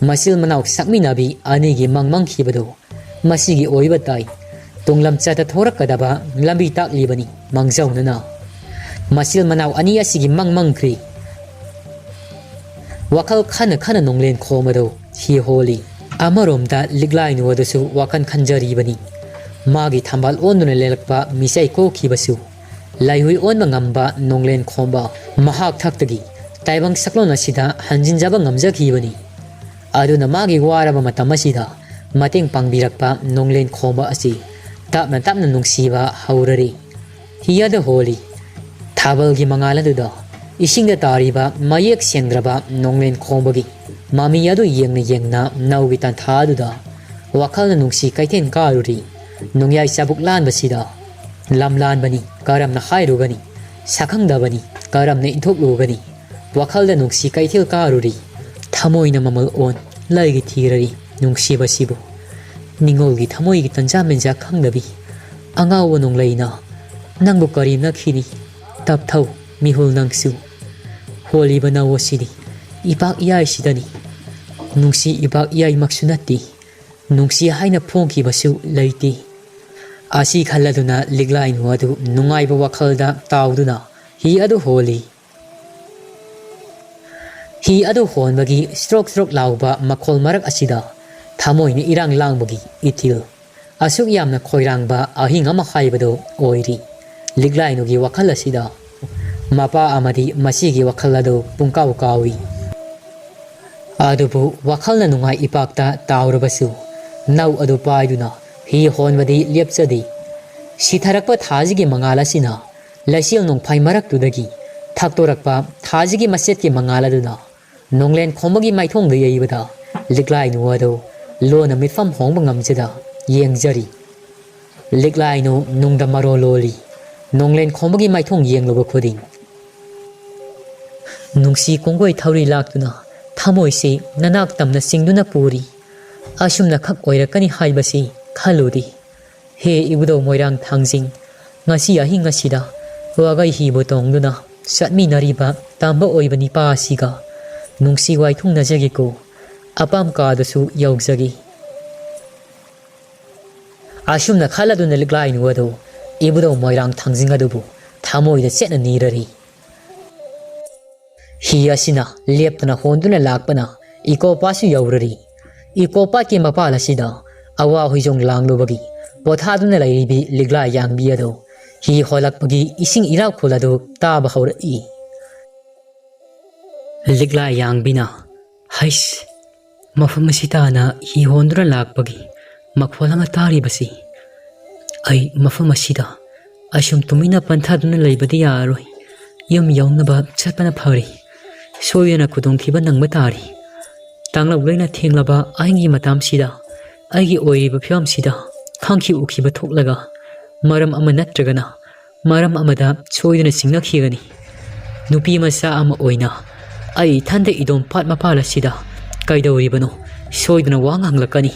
ꯃꯆꯤꯜ ꯃꯅꯥꯎ ꯁꯛꯃꯤꯟꯅꯕꯤ ꯑꯅꯤꯒꯤ ꯃꯪ ꯃꯪꯈꯤꯕꯗꯨ ꯃꯁꯤꯒꯤ ꯑꯣꯏꯕ ꯇꯥꯏ꯫ ꯇꯨꯡꯂꯝꯆꯠꯇ ꯊꯣꯔꯛꯀꯗꯕ ꯂꯝꯕꯤ ꯇꯥꯛꯂꯤꯕꯅꯤ ꯃꯥꯡꯖꯧꯅꯅ꯫ ꯃꯆꯤꯜ ꯃꯅꯥꯎ ꯑꯅꯤ ꯑꯁꯤꯒꯤ ꯃꯪ ꯃꯪꯈ꯭ꯔꯤ꯫ ꯋꯥꯈꯜ ꯈꯟꯅ ꯈꯟꯅ ꯅꯣꯡꯂꯦꯟ ꯈꯣꯝꯕꯗꯨ ꯍꯤ ꯍꯣꯜꯂꯤ꯫ ꯑꯃꯔꯣꯝꯗ ꯂꯤꯛꯂꯥꯏꯅꯨ ꯑꯗꯨꯁꯨ ꯋꯥꯈꯜ ꯈꯟꯖꯔꯤꯕꯅꯤ꯫ ꯃꯥꯒꯤ ꯊꯝꯕꯥꯜ ꯑꯣꯟꯗꯨꯅ ꯂꯦꯜꯂꯛꯄ ꯃꯤꯆꯩ ꯀꯣꯛꯈꯤꯕꯁꯨ ꯂꯩꯍꯨꯏ ꯑꯣꯟꯕ ꯉꯝꯕ ꯅꯣꯡꯂꯦꯟ ꯈꯣꯝꯕ ꯃꯍꯥꯛ ꯊꯛꯇꯒꯤ ꯇꯥꯏꯕꯪ ꯁꯛꯂꯣꯟ ꯑꯁꯤꯗ ꯍꯟꯖꯤꯟꯖꯕ ꯉꯝꯖꯈꯤꯕꯅꯤ꯫ ꯑꯗꯨꯅ ꯃꯥꯒꯤ ꯋꯥꯔꯕ ꯃꯇꯝ ꯑꯁꯤꯗ ꯃꯇꯦꯡ ꯄꯥꯡꯕꯤꯔꯛꯄ ꯅꯣꯡꯂꯦꯟ ꯈꯣꯝꯕ ꯑꯁꯤ ꯇꯞꯅ ꯇꯞꯅ ꯅꯨꯡꯁꯤꯕ ꯍꯧꯔꯔꯤ꯫ ꯍꯤ ꯑꯗꯨ ꯍꯣꯜꯂꯤ꯫ ꯊꯥꯕꯜꯒꯤ ꯃꯉꯥꯜ ꯑꯗꯨꯗ ꯏꯁꯤꯡꯗ ꯇꯥꯔꯤꯕ ꯃꯌꯦꯛ ꯁꯦꯡꯗ꯭ꯔꯕ ꯅꯣꯡꯂꯦꯟ ꯈꯣꯝꯕꯒꯤ ꯃꯃꯤ ꯑꯗꯨ ꯌꯦꯡꯅ ꯌꯦꯡꯅ ꯅꯧꯒꯤ ꯇꯥꯟꯊꯥ ꯑꯗꯨꯗ ꯋꯥꯈꯜꯅ ꯅꯨꯡꯁꯤ ꯀꯩꯊꯦꯜ ꯀꯥꯔꯨꯔꯤ꯫ ꯅꯣꯡꯌꯥꯏ ꯆꯥꯕꯨꯛ ꯂꯥꯟꯕꯁꯤꯗ ꯂꯝ ꯂꯥꯟꯕꯅꯤ ꯀꯔꯝꯅ ꯍꯥꯏꯔꯨꯒꯅꯤ? ꯁꯛꯈꯪꯗꯕꯅꯤ ꯀꯔꯝꯅ ꯏꯟꯊꯣꯛꯂꯨꯒꯅꯤ? ꯋꯥꯈꯜꯗ ꯅꯨꯡꯁꯤ ꯀꯩꯊꯦꯜ ꯀꯥꯔꯨꯔꯤ꯫ ꯊꯃꯣꯏꯅ ꯃꯃꯜ ꯑꯣꯟ ꯂꯩꯒꯤ ꯊꯤꯔꯔꯤ ꯅꯨꯡꯁꯤꯕꯁꯤꯕꯨ꯫ ꯅꯤꯡꯉꯣꯜꯒꯤ ꯊꯃꯣꯏꯒꯤ ꯇꯟꯖꯥ ꯃꯦꯟꯖꯥ ꯈꯪꯗꯕꯤ ꯑꯉꯥꯎꯕ ꯅꯣꯡꯂꯩꯅ ꯅꯪꯕꯨ ꯀꯔꯦꯝꯅꯈꯤꯅꯤ꯫ ꯇꯞꯊꯧ ꯃꯤꯍꯨꯜ ꯅꯪꯁꯨ꯫ ꯍꯣꯜꯂꯤꯕ ꯅꯧ ꯑꯁꯤꯗꯤ ꯏꯄꯥꯛ ꯏꯌꯥꯏꯁꯤꯗꯅꯤ꯫ ꯅꯨꯡꯁꯤ ꯏꯄꯥꯛ ꯏꯌꯥꯏꯃꯛꯁꯨ ꯅꯠꯇꯦ꯫ ꯅꯨꯡꯁꯤ ꯍꯥꯏꯅ ꯐꯣꯡꯈꯤꯕꯁꯨ ꯂꯩꯇꯦ꯫ ꯑꯁꯤ ꯈꯜꯂꯗꯨꯅ ꯂꯤꯛꯂꯥꯏꯅꯨ ꯑꯗꯨ ꯅꯨꯡꯉꯥꯏꯕ ꯋꯥꯈꯜꯗ ꯇꯥꯎꯗꯨꯅ ꯍꯤ ꯑꯗꯨ ꯍꯣꯜꯂꯤ꯫ ꯍꯤ ꯑꯗꯨ ꯍꯣꯟꯕꯒꯤ ꯁ꯭ꯔꯣꯛ ꯁ꯭ꯔꯣꯛ ꯂꯥꯎꯕ ꯃꯈꯣꯜ ꯃꯔꯛ ꯑꯁꯤꯗ ꯊꯃꯣꯏꯅ ꯏꯔꯥꯡ ꯂꯥꯡꯕꯒꯤ ꯏꯊꯤꯜ꯫ ꯑꯁꯨꯛ ꯌꯥꯝꯅ ꯈꯣꯏꯔꯥꯡꯕ ꯑꯍꯤꯡ ꯑꯃ ꯍꯥꯏꯕꯗꯨ ꯑꯣꯏꯔꯤ꯫ ꯂꯤꯛꯂꯥꯏꯅꯨꯒꯤ ꯋꯥꯈꯜ ꯑꯁꯤꯗ ꯃꯄꯥ ꯑꯃꯗꯤ ꯃꯆꯦꯒꯤ ꯋꯥꯈꯜ ꯑꯗꯨ ꯄꯨꯡꯀꯥꯎ ꯀꯥꯎꯏ꯫ ꯑꯗꯨꯕꯨ ꯋꯥꯈꯜꯅ ꯅꯨꯡꯉꯥꯏ ꯏꯄꯥꯛꯇ ꯇꯥꯎꯔꯕꯁꯨ ꯅꯧ ꯑꯗꯨ ꯄꯥꯏꯗꯨꯅ ꯍꯤ ꯍꯣꯟꯕꯗꯤ ꯂꯦꯞꯆꯗꯦ꯫ ꯁꯤꯊꯔꯛꯄ ꯊꯥꯁꯤꯒꯤ ꯃꯉꯥꯜ ꯑꯁꯤꯅ ꯂꯩꯆꯤꯜ ꯅꯣꯡꯐꯥꯏ ꯃꯔꯛꯇꯨꯗꯒꯤ ꯊꯛꯇꯣꯔꯛꯄ ꯊꯥꯁꯤꯒꯤ ꯃꯆꯦꯠꯀꯤ ꯃꯉꯥꯜ ꯑꯗꯨꯅ ꯅꯣꯡꯂꯦꯟ ꯈꯣꯝꯕꯒꯤ ꯃꯥꯏꯊꯣꯡꯗ ꯌꯩꯕꯗ ꯂꯤꯛꯂꯥꯏꯅꯨ ꯑꯗꯨ ꯂꯣꯟꯅ ꯃꯤꯠꯐꯝ ꯍꯣꯡꯕ ꯉꯝꯖꯗ ꯌꯦꯡꯖꯔꯤ꯫ ꯂꯤꯛꯂꯥꯏꯅꯨ ꯅꯨꯡꯗ ꯃꯔꯣ ꯂꯣꯜꯂꯤ꯫ ꯅꯣꯡꯂꯦꯟ ꯈꯣꯡꯕꯒꯤ ꯃꯥꯏꯊꯣꯡ ꯌꯦꯡꯂꯨꯕ ꯈꯨꯗꯤꯡ ꯅꯨꯡꯁꯤ ꯀꯣꯡꯒꯣꯏ ꯊꯧꯔꯤ ꯂꯥꯛꯇꯨꯅ ꯊꯃꯣꯏꯁꯤ ꯅꯅꯥꯛ ꯇꯝꯅ ꯆꯤꯡꯗꯨꯅ ꯄꯨꯔꯤ꯫ ꯑꯁꯨꯝꯅ ꯈꯛ ꯑꯣꯏꯔꯛꯀꯅꯤ ꯍꯥꯏꯕꯁꯤ ꯈꯜꯂꯨꯗꯦ꯫ ꯍꯦ ꯏꯕꯨꯙꯧ ꯃꯣꯏꯔꯥꯡ ꯊꯥꯡꯖꯤꯡ, ꯉꯁꯤ ꯑꯍꯤꯡ ꯑꯁꯤꯗ ꯋꯥꯒꯩ ꯍꯤꯕꯨ ꯇꯣꯡꯗꯨꯅ ꯆꯠꯃꯤꯟꯅꯔꯤꯕ ꯇꯝꯕ ꯑꯣꯏꯕ ꯅꯤꯄꯥ ꯑꯁꯤꯒ ꯅꯨꯡꯁꯤ ꯋꯥꯏꯊꯨꯡꯅꯖꯒꯦꯀꯣ꯫ ꯑꯄꯥꯝ ꯀꯥꯗꯁꯨ ꯌꯧꯖꯒꯦ꯫ ꯑꯁꯨꯝꯅ ꯈꯜꯂꯗꯨꯅ ꯂꯤꯛꯂꯥꯏꯅꯨ ꯑꯗꯨ ꯏꯕꯨꯙꯧ ꯃꯣꯏꯔꯥꯡ ꯊꯥꯡꯖꯤꯡ ꯑꯗꯨꯕꯨ ꯊꯃꯣꯏꯗ ꯆꯦꯠꯅ ꯅꯤꯔꯔꯤ꯫ ꯍꯤ ꯑꯁꯤꯅ ꯂꯦꯞꯇꯅ ꯍꯣꯟꯗꯨꯅ ꯂꯥꯛꯄꯅ ꯏꯀꯣ ꯄꯥꯠꯁꯨ ꯌꯧꯔꯔꯤ꯫ ꯏꯀꯣ ꯄꯥꯠꯀꯤ ꯃꯄꯥꯜ ꯑꯁꯤꯗ ꯑꯋꯥ ꯍꯨꯏꯖꯣꯡ ꯂꯥꯡꯂꯨꯕꯒꯤ ꯄꯣꯊꯥꯗꯨꯅ ꯂꯩꯔꯤꯕꯤ ꯂꯤꯛꯂꯥ ꯌꯥꯡꯕꯤ ꯑꯗꯨ ꯍꯤ ꯍꯣꯜꯂꯛꯄꯒꯤ ꯏꯁꯤꯡ ꯏꯔꯥꯛꯈꯣꯜ ꯑꯗꯨ ꯇꯥꯕ ꯍꯧꯔꯛꯏ꯫ ꯂꯤꯛꯂꯥ ꯌꯥꯡꯕꯤꯅ, "ꯍꯩꯁ, ꯃꯐꯝ ꯑꯁꯤ ꯇꯥꯅ ꯍꯤ ꯍꯣꯟꯗꯨꯅ ꯂꯥꯛꯄꯒꯤ ꯃꯈꯣꯜ ꯑꯃ ꯇꯥꯔꯤꯕꯁꯤ꯫ ꯑꯩ ꯃꯐꯝ ꯑꯁꯤꯗ ꯑꯁꯨꯝ ꯇꯨꯃꯤꯟꯅ ꯄꯟꯊꯗꯨꯅ ꯂꯩꯕꯗꯤ ꯌꯥꯔꯔꯣꯏ꯫ ꯌꯨꯝ ꯌꯧꯅꯕ ꯆꯠꯄꯅ ꯐꯔꯦ꯫ ꯁꯣꯏꯗꯅ ꯈꯨꯗꯣꯡꯊꯤꯕ ꯅꯪꯕ ꯇꯥꯔꯦ꯫ ꯇꯥꯡꯂꯞ ꯂꯣꯏꯅ ꯊꯦꯡꯂꯕ ꯑꯍꯤꯡꯒꯤ ꯃꯇꯝꯁꯤꯗ ꯑꯩꯒꯤ ꯑꯣꯏꯔꯤꯕ ꯐꯤꯕꯝꯁꯤꯗ ꯈꯪꯈꯤ ꯎꯈꯤꯕ ꯊꯣꯛꯂꯒ ꯃꯔꯝ ꯑꯃ ꯅꯠꯇ꯭ꯔꯒꯅ ꯃꯔꯝ ꯑꯃꯗ ꯁꯣꯏꯗꯅ ꯆꯤꯡꯅꯈꯤꯒꯅꯤ꯫ ꯅꯨꯄꯤ ꯃꯆꯥ ꯑꯃ ꯑꯣꯏꯅ ꯑꯩ ꯏꯊꯟꯗ ꯏꯗꯣꯝ ꯄꯥꯠ ꯃꯄꯥꯜ ꯑꯁꯤꯗ ꯀꯩꯗꯧꯔꯤꯕꯅꯣ? ꯁꯣꯏꯗꯅ ꯋꯥ ꯉꯥꯡꯂꯛꯀꯅꯤ꯫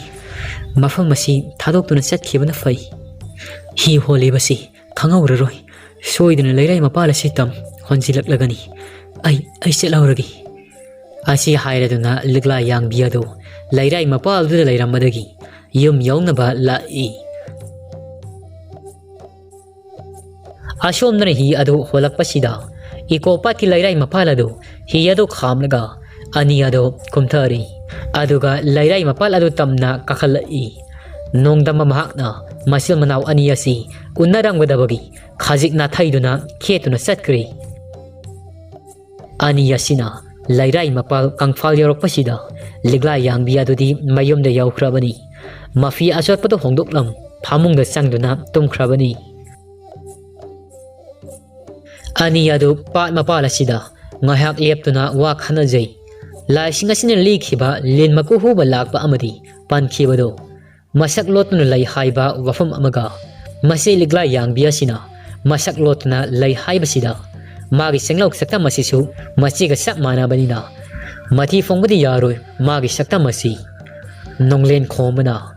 ꯃꯐꯝ ꯑꯁꯤ ꯊꯥꯗꯣꯛꯇꯨꯅ ꯆꯠꯈꯤꯕꯅ ꯐꯩ꯫ ꯍꯤ ꯍꯣꯜꯂꯤꯕꯁꯤ ꯈꯪꯍꯧꯔꯔꯣꯏ꯫ ꯁꯣꯏꯗꯅ ꯂꯩꯔꯥꯏ ꯃꯄꯥꯜ ꯑꯁꯤ ꯇꯝ ꯍꯣꯟꯖꯤꯜꯂꯛꯂꯒꯅꯤ꯫ ꯑꯩ, ꯑꯩ ꯆꯠꯍꯧꯔꯒꯦ꯫" ꯑꯁꯤ ꯍꯥꯏꯔꯗꯨꯅ ꯂꯤꯛꯂꯥ ꯌꯥꯡꯕꯤ ꯑꯗꯨ ꯂꯩꯔꯥꯏ ꯃꯄꯥꯜꯗꯨꯗ ꯂꯩꯔꯝꯕꯗꯒꯤ ꯌꯨꯝ ꯌꯧꯅꯕ ꯂꯥꯛꯏ꯫ ꯑꯁꯣꯝꯗꯅ ꯍꯤ ꯑꯗꯨ ꯍꯣꯜꯂꯛꯄꯁꯤꯗ ꯏꯀꯣ ꯄꯥꯠꯀꯤ ꯂꯩꯔꯥꯏ ꯃꯄꯥꯜ ꯑꯗꯨ ꯍꯤ ꯑꯗꯨ ꯈꯥꯝꯂꯒ ꯑꯅꯤ ꯑꯗꯨ ꯀꯨꯝꯊꯔꯤ꯫ ꯑꯗꯨꯒ ꯂꯩꯔꯥꯏ ꯃꯄꯥꯜ ꯑꯗꯨ ꯇꯝꯅ ꯀꯥꯈꯠꯂꯛꯏ꯫ ꯅꯣꯡꯗꯝꯕ ꯃꯍꯥꯛꯅ ꯃꯆꯤꯟ ꯃꯅꯥꯎ ꯑꯅꯤ ꯑꯁꯤ ꯎꯅꯔꯝꯒꯗꯕꯒꯤ ꯈꯖꯤꯛ ꯅꯥꯊꯩꯗꯨꯅ ꯈꯦꯠꯇꯨꯅ ꯆꯠꯈ꯭ꯔꯦ꯫ ꯑꯅꯤ ꯑꯁꯤꯅ ꯂꯩꯔꯥꯏ ꯃꯄꯥꯜ ꯀꯪꯐꯥꯜ ꯌꯧꯔꯛꯄꯁꯤꯗ ꯂꯤꯛꯂꯥ ꯌꯥꯡꯕꯤ ꯑꯗꯨꯗꯤ ꯃꯌꯨꯝꯗ ꯌꯧꯈ꯭ꯔꯕꯅꯤ꯫ ꯃꯐꯤ ꯑꯆꯣꯠꯄꯗꯨ ꯍꯣꯡꯗꯣꯛꯂꯝ ꯐꯃꯨꯡꯗ ꯆꯪꯗꯨꯅ ꯇꯨꯝꯈ꯭ꯔꯕꯅꯤ꯫ ꯑꯅꯤ ꯑꯗꯨ ꯄꯥꯠ ꯃꯄꯥꯜ ꯑꯁꯤꯗ ꯉꯥꯏꯍꯥꯛ ꯂꯦꯞꯇꯨꯅ ꯋꯥ ꯈꯟꯅꯖꯩ꯫ ꯂꯥꯏꯁꯤꯡ ꯑꯁꯤꯅ ꯂꯤꯈꯤꯕ ꯂꯤꯟ ꯃꯀꯨ ꯍꯨꯕ ꯂꯥꯛꯄ ꯑꯃꯗꯤ ꯄꯟꯈꯤꯕꯗꯨ ꯃꯁꯛ ꯂꯣꯠꯇꯨꯅ ꯂꯩ ꯍꯥꯏꯕ ꯋꯥꯐꯝ ꯑꯃꯒ, ꯃꯁꯤ ꯂꯤꯛꯂꯥꯏ ꯌꯥꯡꯕꯤ ꯑꯁꯤꯅ ꯃꯁꯛ ꯂꯣꯠꯇꯨꯅ ꯂꯩ ꯍꯥꯏꯕꯁꯤꯗ ꯃꯥꯒꯤ ꯁꯦꯡꯂꯧ ꯁꯛꯇꯝ ꯑꯁꯤꯁꯨ ꯃꯁꯤꯒ ꯆꯞ ꯃꯥꯟꯅꯕꯅꯤꯅ ꯃꯊꯤ ꯐꯣꯡꯕꯗꯤ ꯌꯥꯔꯣꯏ ꯃꯥꯒꯤ ꯁꯛꯇꯝ ꯑꯁꯤ꯫ ꯅꯣꯡꯂꯦꯟ ꯈꯣꯝꯕꯅ,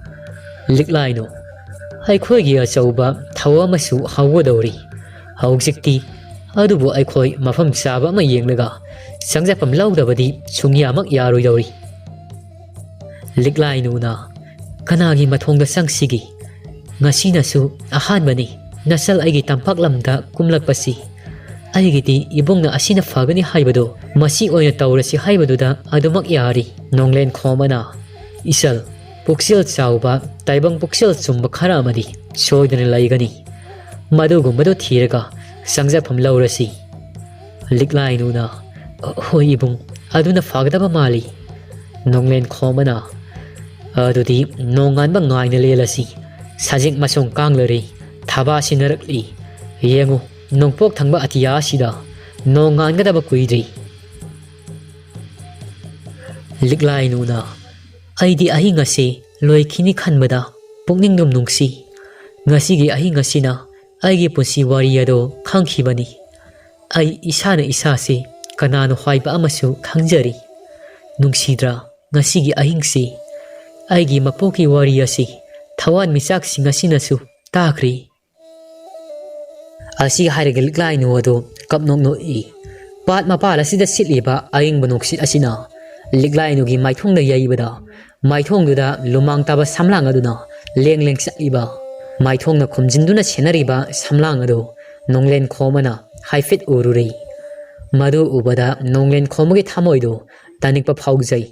"ꯂꯤꯛꯂꯥꯏꯅꯨ, ꯑꯩꯈꯣꯏꯒꯤ ꯑꯆꯧꯕ ꯊꯧ ꯑꯃꯁꯨ ꯍꯧꯒꯗꯧꯔꯤ꯫ ꯍꯧꯖꯤꯛꯇꯤ ꯑꯗꯨꯕꯨ ꯑꯩꯈꯣꯏ ꯃꯐꯝ ꯆꯥꯕ ꯑꯃ ꯌꯦꯡꯂꯒ ꯆꯪꯖꯐꯝ ꯂꯧꯗꯕꯗꯤ ꯁꯨꯡꯌꯥꯃꯛ ꯌꯥꯔꯣꯏꯗꯧꯔꯤ꯫" ꯂꯤꯛꯂꯥꯏꯅꯨꯅ, "ꯀꯅꯥꯒꯤ ꯃꯊꯣꯡꯗ ꯆꯪꯁꯤꯒꯤ? ꯉꯁꯤꯅꯁꯨ ꯑꯍꯥꯟꯕꯅꯤ ꯅꯆꯜ ꯑꯩꯒꯤ ꯇꯝꯄꯥꯛ ꯂꯝꯗ ꯀꯨꯝꯂꯛꯄꯁꯤ꯫ ꯑꯩꯒꯤꯗꯤ ꯏꯕꯨꯡꯅ ꯑꯁꯤꯅ ꯐꯒꯅꯤ ꯍꯥꯏꯕꯗꯨ ꯃꯁꯤ ꯑꯣꯏꯅ ꯇꯧꯔꯁꯤ ꯍꯥꯏꯕꯗꯨꯗ ꯑꯗꯨꯃꯛ ꯌꯥꯔꯤ꯫" ꯅꯣꯡꯂꯦꯟ ꯈꯣꯝꯕꯅ, "ꯏꯆꯜ, ꯄꯨꯛꯆꯦꯜ ꯆꯥꯎꯕ, ꯇꯥꯏꯕꯪ ꯄꯨꯛꯆꯦꯜ ꯆꯨꯝꯕ ꯈꯔ ꯑꯃꯗꯤ ꯁꯣꯏꯗꯅ ꯂꯩꯒꯅꯤ꯫ ꯃꯗꯨꯒꯨꯝꯕꯗꯨ ꯊꯤꯔꯒ ꯆꯪꯖꯐꯝ ꯂꯧꯔꯁꯤ꯫" ꯂꯤꯛꯂꯥꯏꯅꯨꯅ, "ꯍꯣꯏ ꯏꯕꯨꯡ, ꯑꯗꯨꯅ ꯐꯒꯗꯕ ꯃꯥꯜꯂꯤ꯫" ꯅꯣꯡꯂꯦꯟ ꯈꯣꯝꯕꯅ, "ꯑꯗꯨꯗꯤ ꯅꯣꯡꯉꯥꯟꯕ ꯉꯥꯏꯅ ꯂꯦꯜꯂꯁꯤ꯫ ꯁꯖꯤꯛ ꯃꯁꯣꯡ ꯀꯥꯡꯂꯔꯤ, ꯊꯕꯥ ꯁꯤꯟꯅꯔꯛꯂꯤ꯫ ꯌꯦꯡꯉꯨ, ꯅꯣꯡꯄꯣꯛ ꯊꯪꯕ ꯑꯇꯤꯌꯥ ꯑꯁꯤꯗ ꯅꯣꯡ ꯉꯥꯟꯒꯗꯕ ꯀꯨꯏꯗ꯭ꯔꯤ꯫" ꯂꯤꯛꯂꯥꯏꯅꯨꯅ, "ꯑꯩꯗꯤ ꯑꯍꯤꯡ ꯑꯁꯤ ꯂꯣꯏꯈꯤꯅꯤ ꯈꯟꯕꯗ ꯄꯨꯛꯅꯤꯡ ꯌꯥꯝ ꯅꯨꯡꯁꯤ꯫ ꯉꯁꯤꯒꯤ ꯑꯍꯤꯡ ꯑꯁꯤꯅ ꯑꯩꯒꯤ ꯄꯨꯟꯁꯤ ꯋꯥꯔꯤ ꯑꯗꯨ ꯈꯪꯈꯤꯕꯅꯤ꯫ ꯑꯩ ꯏꯁꯥꯅ ꯏꯁꯥꯁꯤ ꯀꯅꯥꯅꯣ ꯍꯥꯏꯕ ꯑꯃꯁꯨ ꯈꯪꯖꯔꯤ꯫ ꯅꯨꯡꯁꯤꯗ꯭ꯔꯥ ꯉꯁꯤꯒꯤ ꯑꯍꯤꯡꯁꯤ? ꯑꯩꯒꯤ ꯃꯄꯣꯛꯀꯤ ꯋꯥꯔꯤ ꯑꯁꯤ ꯊꯋꯥꯟꯃꯤꯆꯥꯛꯁꯤꯡ ꯑꯁꯤꯅꯁꯨ ꯇꯥꯈ꯭ꯔꯤ꯫" ꯑꯁꯤ ꯍꯥꯏꯔꯒ ꯂꯤꯛꯂꯥꯏꯅꯨ ꯑꯗꯨ ꯀꯞꯅꯣꯛ ꯅꯣꯛꯏ꯫ ꯄꯥꯠ ꯃꯄꯥꯜ ꯑꯁꯤꯗ ꯁꯤꯠꯂꯤꯕ ꯑꯌꯤꯡꯕ ꯅꯨꯡꯁꯤꯠ ꯑꯁꯤꯅ ꯂꯤꯛꯂꯥꯏꯅꯨꯒꯤ ꯃꯥꯏꯊꯣꯡꯗ ꯌꯩꯕꯗ, ꯃꯥꯏꯊꯣꯡꯗꯨꯗ ꯂꯨꯃꯥꯡ ꯇꯥꯕ ꯁꯝꯂꯥꯡ ꯑꯗꯨꯅ ꯂꯦꯡ ꯂꯦꯡ ꯆꯠꯂꯤꯕ, ꯃꯥꯏꯊꯣꯡꯅ ꯈꯨꯝꯖꯤꯟꯗꯨꯅ ꯁꯦꯟꯅꯔꯤꯕ ꯁꯝꯂꯥꯡ ꯑꯗꯨ ꯅꯣꯡꯂꯦꯟ ꯈꯣꯝꯕꯅ ꯍꯥꯏꯐꯦꯠ ꯎꯔꯨꯔꯦ꯫ ꯃꯗꯨ ꯎꯕꯗ ꯅꯣꯡꯂꯦꯟ ꯈꯣꯝꯕꯒꯤ ꯊꯃꯣꯏꯗꯨ ꯇꯥꯅꯤꯡꯕ ꯐꯥꯎꯖꯩ꯫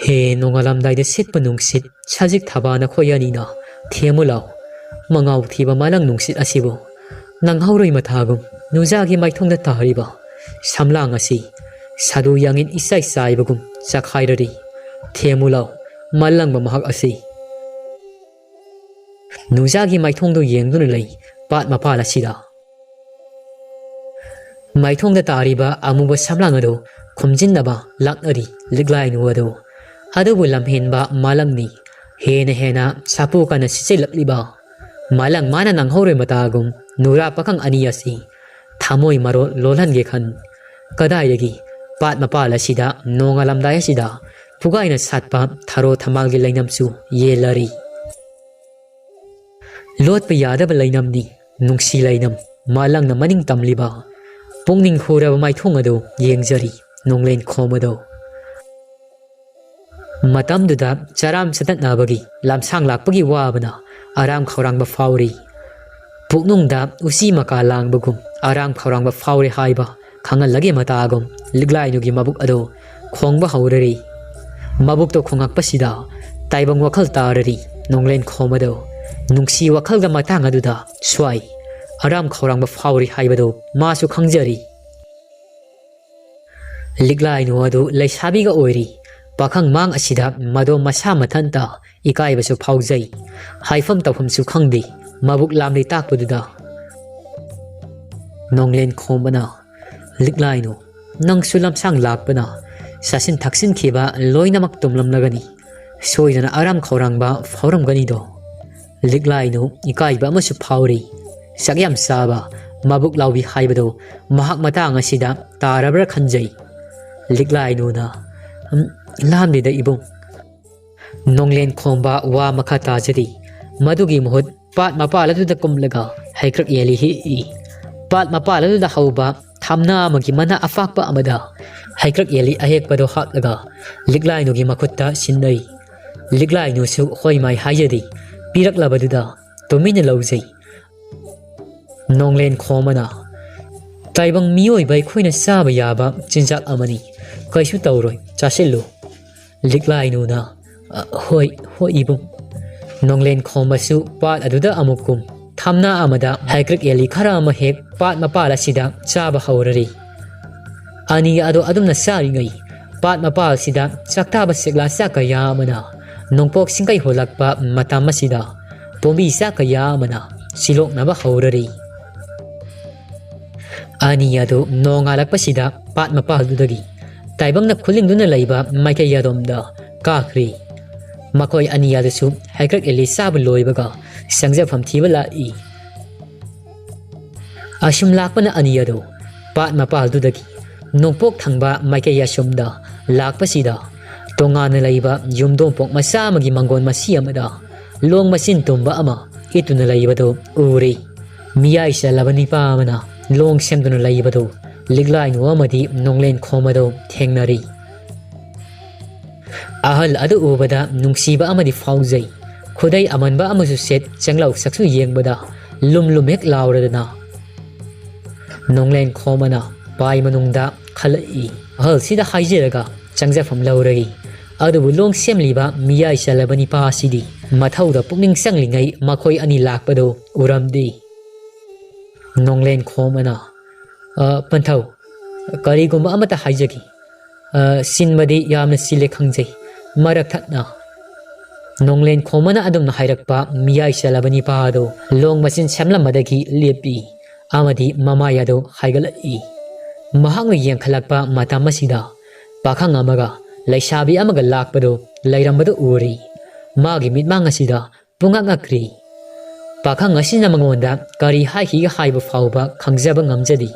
"ꯍꯦ ꯅꯣꯡꯉꯥꯜꯂꯝꯗꯥꯏꯗ ꯁꯤꯠꯄ ꯅꯨꯡꯁꯤꯠ, ꯁꯖꯤꯛ ꯊꯕꯥ, ꯅꯈꯣꯏ ꯑꯅꯤꯅ ꯊꯦꯝꯃꯨ ꯂꯥꯎ꯫ ꯃꯉꯥꯎ ꯊꯤꯕ ꯃꯥꯂꯪ ꯅꯨꯡꯁꯤꯠ ꯑꯁꯤꯕꯨ ꯅꯪꯍꯧꯔꯣꯏ ꯃꯊꯥꯒꯨꯝ ꯅꯨꯡꯖꯥꯒꯤ ꯃꯥꯏꯊꯣꯡꯗ ꯇꯥꯔꯤꯕ ꯁꯝꯂꯥꯡ ꯑꯁꯤ ꯁꯥꯗꯨ ꯌꯥꯡꯉꯤꯟ ꯏꯆꯥꯏ ꯆꯥꯏꯕꯒꯨꯝ ꯆꯈꯥꯏꯔꯔꯤ꯫ ꯊꯦꯝꯃꯨ ꯂꯥꯎ, ꯃꯥꯂꯪꯕ ꯃꯍꯥꯛ ꯑꯁꯤ꯫" ꯅꯨꯡꯖꯥꯒꯤ ꯃꯥꯏꯊꯣꯡꯗꯨ ꯌꯦꯡꯗꯨꯅ ꯂꯩ ꯄꯥꯠ ꯃꯄꯥꯜ ꯑꯁꯤꯗ꯫ ꯃꯥꯏꯊꯣꯡꯗ ꯇꯥꯔꯤꯕ ꯑꯃꯨꯕ ꯁꯝꯂꯥꯡ ꯑꯗꯨ ꯈꯨꯝꯖꯤꯟꯅꯕ ꯂꯥꯛꯅꯔꯤ ꯂꯤꯛꯂꯥꯏꯅꯨ ꯑꯗꯨ꯫ ꯑꯗꯨꯕꯨ ꯂꯝꯍꯦꯟꯕ ꯃꯥꯂꯪꯅꯤ ꯍꯦꯟꯅ ꯍꯦꯟꯅ ꯁꯥꯐꯨ ꯀꯟꯅ ꯁꯤꯠꯆꯤꯜꯂꯛꯂꯤꯕ꯫ ꯃꯥꯂꯪ ꯃꯥꯅ ꯅꯪꯍꯧꯔꯣꯏ ꯃꯇꯥꯒꯨꯝ ꯅꯨꯔꯥ ꯄꯥꯈꯪ ꯑꯅꯤ ꯑꯁꯤ ꯊꯃꯣꯏ ꯃꯔꯣꯜ ꯂꯣꯜꯍꯟꯒꯦ ꯈꯟ꯫ ꯀꯗꯥꯏꯗꯒꯤ ꯄꯥꯠ ꯃꯄꯥꯜ ꯑꯁꯤꯗ ꯅꯣꯡꯉꯥꯜꯂꯝꯗꯥꯏ ꯑꯁꯤꯗ ꯄꯨꯒꯥꯏꯅ ꯁꯥꯠꯄ ꯊꯔꯣ ꯊꯝꯕꯥꯜꯒꯤ ꯂꯩꯅꯝꯁꯨ ꯌꯦꯜꯂꯔꯤ꯫ ꯂꯣꯠꯄ ꯌꯥꯗꯕ ꯂꯩꯅꯝꯅꯤ ꯅꯨꯡꯁꯤ ꯂꯩꯅꯝ꯫ ꯃꯥꯂꯪꯅ ꯃꯅꯤꯡ ꯇꯝꯂꯤꯕ ꯄꯨꯛꯅꯤꯡ ꯍꯨꯔꯕ ꯃꯥꯏꯊꯣꯡ ꯑꯗꯨ ꯌꯦꯡꯖꯔꯤ ꯅꯣꯡꯂꯦꯟ ꯈꯣꯝꯕꯗꯣ꯫ ꯃꯇꯝꯗꯨꯗ ꯆꯔꯥꯝ ꯆꯇꯠꯅꯕꯒꯤ ꯂꯝꯁꯥꯡ ꯂꯥꯛꯄꯒꯤ ꯋꯥꯕꯅ ꯑꯔꯥꯝ ꯈꯧꯔꯥꯡꯕ ꯐꯥꯎꯔꯤ꯫ ꯄꯨꯛꯅꯨꯡꯗ ꯎꯆꯤ ꯃꯀꯥ ꯂꯥꯡꯕꯒꯨꯝ ꯑꯔꯥꯝ ꯈꯧꯔꯥꯡꯕ ꯐꯥꯎꯔꯤ ꯍꯥꯏꯕ ꯈꯪꯍꯜꯂꯒꯦ ꯃꯇꯥꯒꯨꯝ ꯂꯤꯛꯂꯥꯏꯅꯨꯒꯤ ꯃꯕꯨꯛ ꯑꯗꯨ ꯈꯣꯡꯕ ꯍꯧꯔꯔꯤ꯫ ꯃꯕꯨꯛꯇꯣ ꯈꯣꯡꯉꯛꯄꯁꯤꯗ ꯇꯥꯏꯕꯪ ꯋꯥꯈꯜ ꯇꯥꯔꯔꯤ ꯅꯣꯡꯂꯦꯟ ꯈꯣꯝꯕꯗꯣ꯫ ꯅꯨꯡꯁꯤ ꯋꯥꯈꯜꯒ ꯃꯇꯥꯡ ꯑꯗꯨꯗ ꯁ꯭ꯋꯥꯏ ꯑꯔꯥꯝ ꯈꯧꯔꯥꯡꯕ ꯐꯥꯎꯔꯤ ꯍꯥꯏꯕꯗꯨ ꯃꯥꯁꯨ ꯈꯪꯖꯔꯤ꯫ ꯂꯤꯛꯂꯥꯏꯅꯨ ꯑꯗꯨ ꯂꯩꯁꯥꯕꯤꯒ ꯑꯣꯏꯔꯤ꯫ ꯄꯥꯈꯪ ꯃꯥꯡ ꯑꯁꯤꯗ ꯃꯗꯣ ꯃꯁꯥ ꯃꯊꯟꯇ ꯏꯀꯥꯏꯕꯁꯨ ꯐꯥꯎꯖꯩ꯫ ꯍꯥꯏꯐꯝ ꯇꯧꯐꯝꯁꯨ ꯈꯪꯗꯦ꯫ ꯃꯕꯨꯛ ꯂꯥꯝꯂꯤ ꯇꯥꯛꯄꯗꯨꯗ ꯅꯣꯡꯂꯦꯟ ꯈꯣꯝꯕꯅ, "ꯂꯤꯛꯂꯥꯏꯅꯨ, ꯅꯪꯁꯨ ꯂꯝꯁꯥꯡ ꯂꯥꯛꯄꯅ ꯆꯥꯁꯤꯟ ꯊꯛꯆꯤꯟꯈꯤꯕ ꯂꯣꯏꯅꯃꯛ ꯇꯨꯝꯂꯝꯂꯒꯅꯤ꯫ ꯁꯣꯏꯗꯅ ꯑꯔꯥꯝ ꯈꯧꯔꯥꯡꯕ ꯐꯥꯎꯔꯝꯒꯅꯤꯗꯣ?" ꯂꯤꯛꯂꯥꯏꯅꯨ ꯏꯀꯥꯏꯕ ꯑꯃꯁꯨ ꯐꯥꯎꯔꯤ꯫ ꯆꯥꯛ ꯌꯥꯝ ꯆꯥꯕ, ꯃꯕꯨꯛ ꯂꯥꯎꯕꯤ ꯍꯥꯏꯕꯗꯣ ꯃꯍꯥꯛ ꯃꯇꯥꯡ ꯑꯁꯤꯗ ꯇꯥꯔꯕ꯭ꯔꯥ ꯈꯟꯖꯩ꯫ ꯂꯤꯛꯂꯥꯏꯅꯨꯅ, "ꯎꯝ, ꯂꯥꯝꯗꯦꯗ ꯏꯕꯨꯡ꯫" ꯅꯣꯡꯂꯦꯟ ꯈꯣꯝꯕ ꯋꯥ ꯃꯈꯥ ꯇꯥꯖꯔꯤ꯫ ꯃꯗꯨꯒꯤ ꯃꯍꯨꯠ ꯄꯥꯠ ꯃꯄꯥꯜ ꯑꯗꯨꯗ ꯀꯨꯝꯂꯒ ꯍꯩꯀ꯭ꯔꯛ ꯌꯦꯜꯂꯤ ꯍꯦꯛꯏ꯫ ꯄꯥꯠ ꯃꯄꯥꯜ ꯑꯗꯨꯗ ꯍꯧꯕ ꯊꯝꯅꯥ ꯑꯃꯒꯤ ꯃꯅꯥ ꯑꯄꯥꯛꯄ ꯑꯃꯗ ꯍꯩꯀ꯭ꯔꯛ ꯌꯦꯜꯂꯤ ꯑꯍꯦꯛꯄꯗꯨ ꯍꯥꯞꯂꯒ ꯂꯤꯛꯂꯥꯏꯅꯨꯒꯤ ꯃꯈꯨꯠꯇ ꯁꯤꯟꯅꯩ꯫ ꯂꯤꯛꯂꯥꯏꯅꯨꯁꯨ ꯍꯣꯏ ꯃꯥꯏ ꯍꯥꯏꯖꯗꯦ꯫ ꯄꯤꯔꯛꯂꯕꯗꯨꯗ ꯇꯨꯃꯤꯟꯅ ꯂꯧꯖꯩ꯫ ꯅꯣꯡꯂꯦꯟ ꯈꯣꯝꯕꯅ, "ꯇꯥꯏꯕꯪ ꯃꯤꯑꯣꯏꯕ ꯑꯩꯈꯣꯏꯅ ꯆꯥꯕ ꯌꯥꯕ ꯆꯤꯟꯖꯥꯛ ꯑꯃꯅꯤ꯫ ꯀꯩꯁꯨ ꯇꯧꯔꯣꯏ, ꯆꯥꯁꯤꯜꯂꯨ꯫" ꯂꯤꯛꯂꯥꯏꯅꯨꯅ, "ꯑ, ꯍꯣꯏ, ꯍꯣꯏ ꯏꯕꯨꯡ꯫" ꯅꯣꯡꯂꯦꯟ ꯈꯣꯝꯕꯁꯨ ꯄꯥꯠ ꯑꯗꯨꯗ ꯑꯃꯨꯛ ꯀꯨꯝ꯫ ꯊꯝꯅꯥ ꯑꯃꯗ ꯍꯩꯀ꯭ꯔꯛ ꯌꯦꯜꯂꯤ ꯈꯔ ꯑꯃ ꯍꯦꯛ ꯄꯥꯠ ꯃꯄꯥꯜ ꯑꯁꯤꯗ ꯆꯥꯕ ꯍꯧꯔꯔꯤ꯫ ꯑꯅꯤ ꯑꯗꯨ ꯑꯗꯨꯝꯅ ꯆꯥꯔꯤꯉꯩ ꯄꯥꯠ ꯃꯄꯥꯜꯁꯤꯗ ꯆꯥꯛꯇꯥꯕ ꯁꯦꯛꯂꯥ ꯆꯥ ꯀꯌꯥ ꯑꯃꯅ ꯅꯣꯡꯄꯣꯛ ꯁꯤꯡꯀꯩ ꯍꯨꯜꯂꯛꯄ ꯃꯇꯝ ꯑꯁꯤꯗ ꯄꯣꯝꯕꯤ ꯆꯥ ꯀꯌꯥ ꯑꯃꯅ ꯁꯤꯂꯣꯛꯅꯕ ꯍꯧꯔꯔꯤ꯫ ꯑꯅꯤ ꯑꯗꯨ ꯅꯣꯡꯉꯥꯜꯂꯛꯄꯁꯤꯗ ꯄꯥꯠ ꯃꯄꯥꯜꯗꯨꯗꯒꯤ ꯇꯥꯏꯕꯪꯅ ꯈꯨꯂꯤꯡꯗꯨꯅ ꯂꯩꯕ ꯃꯥꯏꯀꯩ ꯑꯗꯣꯝꯗ ꯀꯥꯈ꯭ꯔꯤ꯫ ꯃꯈꯣꯏ ꯑꯅꯤ ꯑꯗꯨꯁꯨ ꯍꯩꯀ꯭ꯔꯛ ꯏꯂꯤ ꯆꯥꯕ ꯂꯣꯏꯕꯒ ꯆꯪꯖꯐꯝ ꯊꯤꯕ ꯂꯥꯛꯏ꯫ ꯑꯁꯨꯝ ꯂꯥꯛꯄꯅ ꯑꯅꯤ ꯑꯗꯨ ꯄꯥꯠ ꯃꯄꯥꯜꯗꯨꯗꯒꯤ ꯅꯣꯡꯄꯣꯛ ꯊꯪꯕ ꯃꯥꯏꯀꯩ ꯑꯁꯣꯝꯗ ꯂꯥꯛꯄꯁꯤꯗ, ꯇꯣꯉꯥꯟꯅ ꯂꯩꯕ ꯌꯨꯝꯗꯣꯡꯄꯣꯛ ꯃꯆꯥ ꯑꯃꯒꯤ ꯃꯪꯒꯣꯟ ꯃꯁꯤ ꯑꯃꯗ ꯂꯣꯡ ꯃꯆꯤꯟ ꯇꯨꯝꯕ ꯑꯃ ꯏꯠꯇꯨꯅ ꯂꯩꯕꯗꯨ ꯎꯔꯤ꯫ ꯃꯤꯌꯥꯏ ꯆꯜꯂꯕ ꯅꯤꯄꯥ ꯑꯃꯅ ꯂꯣꯡ ꯁꯦꯝꯗꯨꯅ ꯂꯩꯕꯗꯨ ꯂꯤꯛꯂꯥꯏꯅꯨ ꯑꯃꯗꯤ ꯅꯣꯡꯂꯦꯟ ꯈꯣꯝ ꯑꯗꯨ ꯊꯦꯡꯅꯔꯤ꯫ ꯑꯍꯜ ꯑꯗꯨ ꯎꯕꯗ ꯅꯨꯡꯁꯤꯕ ꯑꯃꯗꯤ ꯐꯥꯎꯖꯩ꯫ ꯈꯨꯗꯩ ꯑꯃꯟꯕ ꯑꯃꯁꯨ ꯁꯦꯠ, ꯆꯦꯡꯂꯧ ꯁꯛꯁꯨ ꯌꯦꯡꯕꯗ ꯂꯨꯝ ꯂꯨꯝ ꯍꯦꯛ ꯂꯥꯎꯔꯗꯅ ꯅꯣꯡꯂꯦꯟ ꯈꯣꯝ ꯑꯃꯅ ꯄꯥꯏ ꯃꯅꯨꯡꯗ ꯈꯜꯂꯛꯏ꯫ ꯑꯍꯜꯁꯤꯗ ꯍꯥꯏꯖꯔꯒ ꯆꯪꯖꯐꯝ ꯂꯧꯔꯒꯦ꯫ ꯑꯗꯨꯕꯨ ꯂꯣꯡ ꯁꯦꯝꯂꯤꯕ ꯃꯤꯌꯥꯏ ꯆꯜꯂꯕ ꯅꯤꯄꯥ ꯑꯁꯤꯗꯤ ꯃꯊꯧꯗ ꯄꯨꯛꯅꯤꯡ ꯆꯪꯂꯤꯉꯩ ꯃꯈꯣꯏ ꯑꯅꯤ ꯂꯥꯛꯄꯗꯨ ꯎꯔꯝꯗꯦ꯫ ꯅꯣꯡꯂꯦꯟ ꯈꯣꯝ ꯑꯃꯅ, "ꯑ, ꯄꯟꯊꯧ, ꯀꯔꯤꯒꯨꯝꯕ ꯑꯃꯠꯇ ꯍꯥꯏꯖꯒꯦ꯫ ꯑ, ꯆꯤꯟꯕꯗꯤ ꯌꯥꯝꯅ ꯆꯤꯜꯂꯦ ꯈꯪꯖꯩ꯫ ꯃꯔꯛ ꯊꯠꯅ" ꯅꯣꯡꯂꯦꯟ ꯈꯣꯝ ꯑꯃꯅ ꯑꯗꯨꯝꯅ ꯍꯥꯏꯔꯛꯄ ꯃꯤꯌꯥꯏ ꯆꯜꯂꯕ ꯅꯤꯄꯥ ꯑꯗꯨ ꯂꯣꯡ ꯃꯆꯤꯟ ꯁꯦꯝꯂꯝꯕꯗꯒꯤ ꯂꯦꯞꯄꯤ ꯑꯃꯗꯤ ꯃꯃꯥꯏ ꯑꯗꯨ ꯍꯥꯏꯒꯠꯂꯛꯏ꯫ ꯃꯍꯥꯛꯅ ꯌꯦꯡꯈꯠꯂꯛꯄ ꯃꯇꯝ ꯑꯁꯤꯗ ꯄꯥꯈꯪ ꯑꯃꯒ ꯂꯩꯁꯥꯕꯤ ꯑꯃꯒ ꯂꯥꯛꯄꯗꯨ ꯂꯩꯔꯝꯕꯗꯨ ꯎꯔꯤ꯫ ꯃꯥꯒꯤ ꯃꯤꯠꯃꯥꯡ ꯑꯁꯤꯗ ꯄꯨꯡꯉꯛ ꯉꯛꯈ꯭ꯔꯤ꯫ ꯄꯥꯈꯪ ꯑꯁꯤꯅ ꯃꯉꯣꯟꯗ ꯀꯔꯤ ꯍꯥꯏꯈꯤꯒꯦ ꯍꯥꯏꯕ ꯐꯥꯎꯕ ꯈꯪꯖꯕ ꯉꯝꯖꯗꯦ꯫